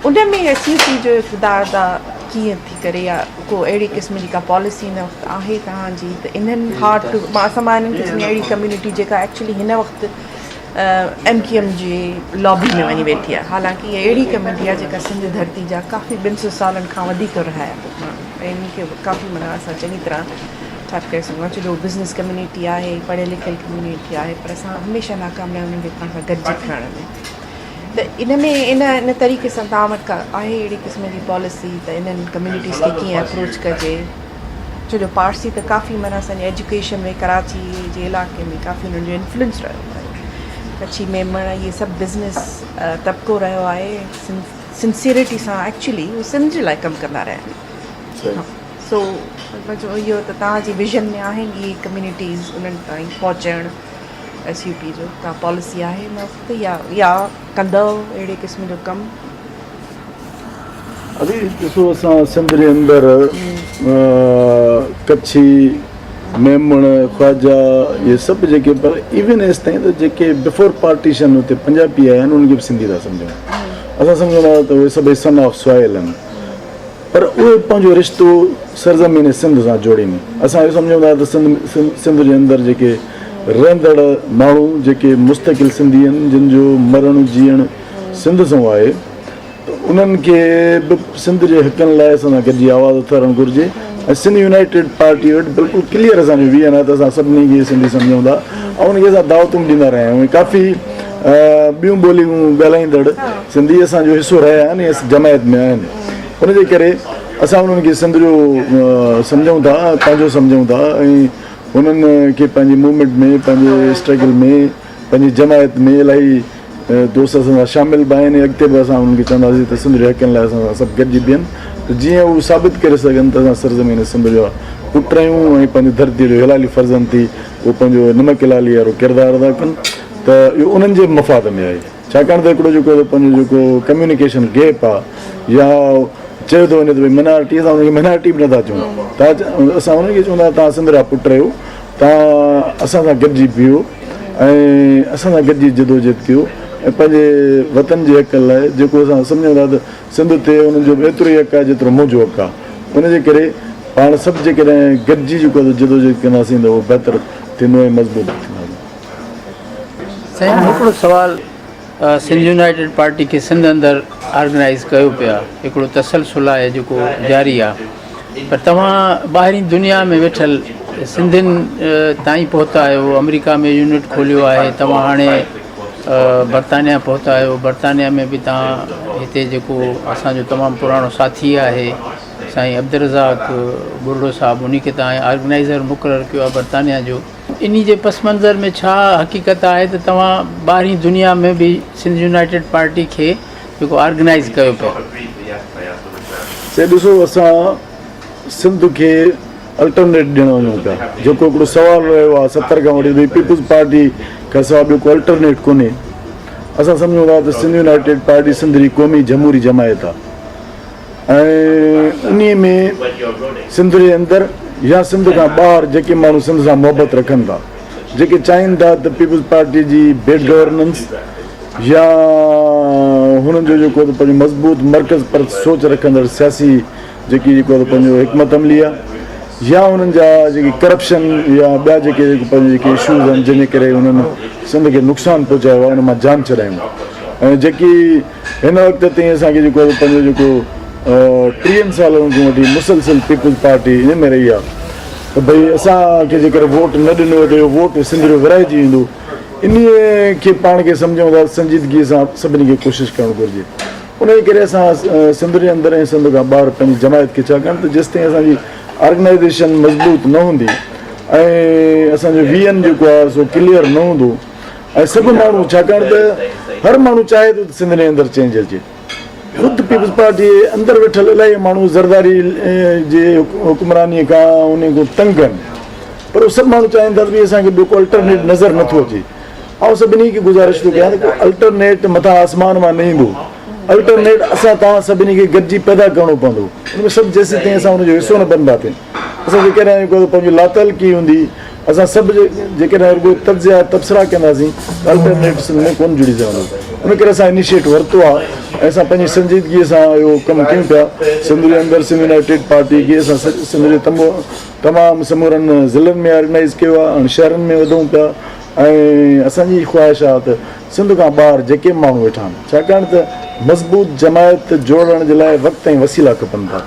ان ۾ ايس يو پي جو اقتدار ادا ڪيئن ٿي ڪري يا ڪو اهڙي قسم جي ڪا پاليسي هن وقت آهي توهان جي ته انهن هارڊ ٽو مان اسان مان انهن قسم جي اهڙي ڪميونٽي جيڪا ايڪچولي هن وقت ايم ڪيو ايم جي لابي ۾ وڃي ويٺي آهي حالانڪه اها اهڙي ڪميونٽي آهي جيڪا سنڌ ڌرتي جا ڪافي ٻن سو سالن کان وڌيڪ رهايا ماڻهو ۽ ان کي ڪافي معنيٰ اسان چڱي طرح ڇا ڪري سگهون ڇو جو بزنس ڪميونٽي آهي پڙهيل لکيل ڪميونٽي آهي پر اسان هميشه ناڪام رهيا انهن کي پاڻ سان گڏجي کڻڻ ۾ ته ان ۾ ان ان طريقي سان توهان وٽ ڪا آهي اهڙي قسم جي پاليسي ته انهن ڪميونٽيز کي ڪيئن اپروچ ڪجي ڇو جو پارسي ته ڪافي معنيٰ اسان جي ايجوڪيشن ۾ ڪراچي جي علائقي ۾ ڪافي انهن جو انفلوئنس رهيو آهي ڪڇي ميمڻ اهي سڀ بزنس طبقو رهيو آهي سنسيئرٽي سان ايڪچولي هو سنڌ جي لاء ڪم ڪندا رهيا آهن سو اهو ته توهان جي ويزن ۾ آهن اهي ڪميونٽيز انهن تائين پهچڻ ايس يو پي جو ڪا پاليسي آهي هن وقت يا يا ڪندؤ اهڙي قسم جو ڪم؟ ادي ڏسو اسان سنڌ جي اندر ڪڇي ميمڻ خواجا اهي سڀ جيڪي پر ايون ايستائين ته جيڪي بفور پارٽيشن اتي پنجابي آيا آهن انهن کي به سنڌي ٿا سمجهون اسان سمجهون ٿا ته اهي سڀئي سن آف سوائل آهن پر اهي پنهنجو رشتو سرزمين سنڌ سان جوڙين. اسان اهو سمجهون ٿا ته سنڌ سنڌ جي اندر جيڪي رهندڙ ماڻهو جيڪي مستقل سنڌي آهن جن جو مرڻ جيئڻ سنڌ سان آهي ته انهن کي به سنڌ جي حقن لاء اسان سان گڏجي آواز اٿارڻ گهرجي ۽ سنڌ يونائيٽيڊ پارٽي وٽ بلڪل ڪليئر اسان جو ويزن آهي ته اسان سڀني کي سنڌي سمجهون ٿا ۽ انهن کي اسان دعوتون به ڏيندا رهيا آهيون ۽ ڪافي ٻيون ٻوليون ڳالهائيندڙ سنڌي اسان جو حصو رهيا آهن ۽ جماعت ۾ آهن ان جي ڪري اسان انهن کي سنڌ جو سمجهون ٿا پنهنجو سمجهون ٿا ۽ انهن کي پنهنجي موومينٽ ۾ پنهنجي اسٽرگل ۾ پنهنجي جماعت ۾ الاهي دوست اسان سان شامل به آهن ۽ اڳتي به اسان انهن کي چونداسين ته سنڌ جي حقن لاء اسان سان سڀ گڏجي بيهن ته جيئن هو ثابت ڪري سگهن ته اسان سرزمين سنڌ جا پٽ آهيون ۽ پنهنجي ڌرتي جو هلالي فرزند ٿي اهو پنهنجو نمڪ هلالي وارو ڪردار ادا ڪن ته اهو انهن جي به مفاد ۾ آهي ڇاڪاڻ ته هڪڙو جيڪو پنهنجو جيڪو ڪميونيڪيشن گيپ آهي يا چيو ٿو وڃي ته ڀئي مينارٽي اسان انهن کي مينارٽي به نٿا چئون تان اسان انهن کي چون ٿا تان سنڌ جا پٽ آهيو تان اسان سان گڏجي بيهو ۽ اسان سان گڏجي جدوجهد ڪيو ۽ پنهنجي وطن جي حق لاء جيڪو اسان سمجهون ٿا ته سنڌ تي انهن جو به ايترو ئي حق آهي جيترو منهنجو حق آهي ان جي ڪري پاڻ سڀ جيڪڏهن گڏجي جيڪو آهي جدوجهد ڪنداسين ته اهو بهتر ٿيندو ۽ مضبوط ٿينداسين. سائين هڪڙو سوال سنڌ يونائيٽيڊ پارٽي کي سنڌ اندر آرگنائيز ڪيو پيا هڪڙو تسلسل آهي جيڪو جاري آهي پر توهان ٻاهرين دنيا ۾ ويٺل سنڌين تائين پهتا آهيو آمريڪا ۾ يونٽ کوليو آهي توهان هاڻي برطانيا پهتا آهيو برطانيا ۾ به توهان هتي جيڪو اسانجو تمام پراڻو ساٿي آهي سائين عبدالرزاق ٻرڙو صاحب انهي کي توهان آرگنائيزر مقرر ڪيو آهي برطانيا جو انهي جي پس منظر ۾ ڇا حقيقت آهي ته توهان ٻاهرين دنيا ۾ به سنڌ يونائيٽيڊ پارٽي کي جيڪو آرگنائيز ڪيو پيا. سائين ڏسو اسان سنڌ کي الٽرنيٽ ڏيڻ وڃون پيا جيڪو هڪڙو سوال رهيو آهي 70 کان وٺي پيپلز پارٽي کان سواء ٻيو ڪو الٽرنيٽ ڪونهي اسان سمجهون ٿا ته سنڌ يونائيٽيڊ پارٽي سنڌ جي قومي جمهوري جماعت آهي ۽ انهي ۾ سنڌ جي اندر يا سنڌ کان ٻاهر جيڪي ماڻهو سنڌ سان محبت رکن ٿا جيڪي چاهين ٿا ته پيپلز پارٽي جي بيڊ گورننس يا هنن جو جيڪو پنهنجو مضبوط مرڪز پرست سوچ رکندڙ سياسي جيڪي جيڪو پنهنجو حڪمت عملي آهي يا انهن جا جيڪي ڪرپشن يا ٻيا جيڪي پنهنجو جيڪي اشوز آهن جنهن جي ڪري انهن سنڌ کي نقصان پهچايو آهي ان مان جان ڇڏايون ۽ جيڪي هن وقت تائين اسان کي جيڪو پنهنجو جيڪو ٽيهن سالن کان وٺي مسلسل پيپلز پارٽي ان ۾ رهي آهي ته ڀئي اسان کي جيڪر ووٽ نه ڏنو ته اهو ووٽ سنڌ جو ورهائجي ويندو انهي کي پاڻ کي سمجهون ٿا سنجيدگي سان سڀني کي ڪوشش ڪرڻ گهرجي ان جي ڪري اسان سنڌ جي اندر ۽ سنڌ کان ٻاهر پنهنجي جماعت کي ڇاڪاڻ ته جيستائين اسان جي آرگنائيزيشن مضبوط نه هوندي ۽ اسان جو وي اين جيڪو آهي سو ڪليئر نه هوندو ۽ سڀ ماڻهو ڇاڪاڻ ته هر ماڻهو چاهي ٿو ته سنڌ جي اندر چينج اچي خود پيپلز پارٽي جي اندر ويٺل الاهي ماڻهو زرداري جي حڪمراني کان ان کان تنگ آهن پر اهي سڀ ماڻهو چاهين ٿا ته ڀئي اسان کي ٻيو ڪو الٽرنيٽ نظر نٿو اچي آئون سڀني کي گذارش ٿو ڪيان ته ڪو الٽرنيٽ مٿان آسمان مان نه ايندو الٽرنيٽ اسان توهان سڀني کي گڏجي پيدا ڪرڻو پوندو ان ۾ سڀ جيسين تائين اسان ان جو حصو نه بننداسين اسان جيڪڏهن پنهنجي لاتعلقي هوندي اسان سڀ جيڪڏهن رڳو تجزيا تبصرا ڪنداسين ته الٽرنيٽ سنڌ ۾ ڪونه جڙي سگهندو ان ڪري اسان انيشيٽ ورتو آهي ۽ اسان پنهنجي سنجيدگي سان اهو ڪم ڪيون پيا سنڌ جي اندر سنڌ يونائيٽيڊ پارٽي کي اسان سنڌ جي تمام سمورن ضلعن ۾ آرگنائيز ڪيو آهي هاڻي شهرن ۾ وڌون پيا ۽ اسان جي خواهش آهي ته سنڌ کان ٻاهر جيڪي به ماڻهو ويٺا آهن ڇاڪاڻ ته مضبوط جماعت جوڙڻ جي لاء وقت ۽ وسيلا کپن ٿا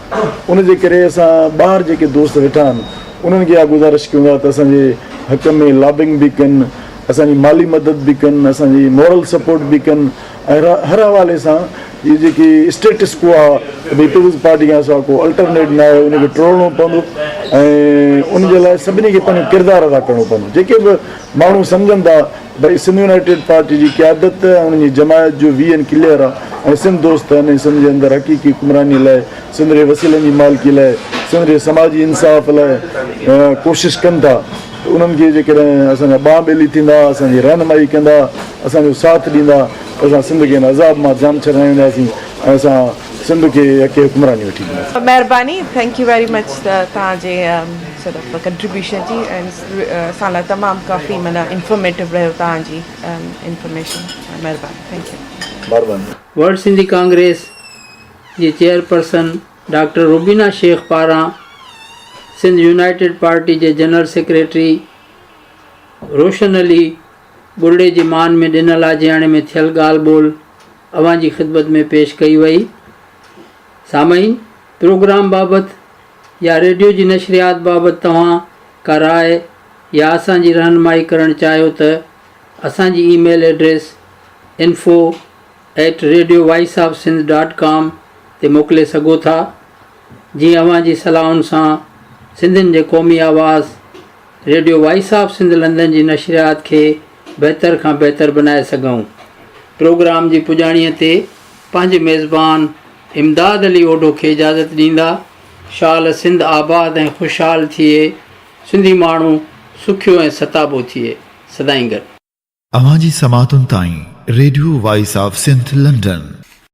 ان جي ڪري اسان ٻاهر جيڪي دوست ويٺا آهن انهن کي اها گذارش ڪيون ٿا ته اسان جي حق ۾ لابنگ به ڪن، اسان جي مالي مدد به ڪن، اسان جي مورل سپورٽ به ڪن ۽ هر حوالي سان هي جيڪي اسٽيٽس ڪو آهي ته ڀئي پيپلز پارٽي کان سواء ڪو الٽرنيٽ نه آهي ان کي ٽوڙڻو پوندو ۽ ان جي لاء سڀني کي پنهنجو ڪردار ادا ڪرڻو پوندو جيڪي به ماڻهو سمجهن ٿا ڀئي سنڌ يونائيٽيڊ پارٽي جي قيادت ۽ انهن جي جماعت جو وي اين ڪليئر آهي ۽ سنڌ دوست آهن ۽ سنڌ جي اندر حقيقي حڪمراني لاء سنڌ جي وسيلن جي مالڪي لاء سنڌ جي سماجي انصاف لاء ڪوشش ڪن ٿا ته انهن کي جيڪڏهن اسان جا ٻانهن ٻيلي ٿيندا اسان جي رهنمائي ڪندا اسان جو ساٿ ڏيندا ته اسان سنڌ کي هن عذاب مان جان ڇڏائينداسين ۽ اسان سنڌ کي حق حڪمراني وٺي ڏينداسين. مهرباني thank you very much توهان جي سورٽ آف ڪنٽريبيوشن جي ۽ اسان لاء تمام ڪافي معنيٰ انفارميٽو رهيو توهان جي انفارميشن مهرباني thank you. مهرباني. ورلڊ سنڌي ڪانگريس جي چيئرپرسن ڊاڪٽر روبينا شيخ پاران سنڌ يونائيٽيڊ پارٽي جي جنرل سيڪريٽري روشن علي ٻرڙي جي مان ۾ ڏنل آجياڻي ۾ ٿيل ڳالهه ٻولهه اوهان جي خدمت ۾ پيش ڪئي وئي. سامعين پروگرام بابت يا ريڊيو جي نشريات بابت توهان ڪا راء يا اسان جي رهنمائي ڪرڻ چاهيو ته اسان جي email address info at radio voice of Sindh dot com تي موڪلي سگهو ٿا جيئن اوهان جي صلاحن سان سنڌين جي قومي آواز radio voice of Sindh London جي نشريات کي بهتر کان بهتر بنائي سگهون. پروگرام جي پڄاڻيء تي پنهنجي ميزبان امداد علي اوڍو کي اجازت ڏيندا. شال سنڌ آباد ۽ خوشحال ٿئي، سنڌي ماڻهو سکيو ۽ ستابو ٿئي. سدائين گڏ. اوهان جي سماعتن تائين radio voice of Sindh London.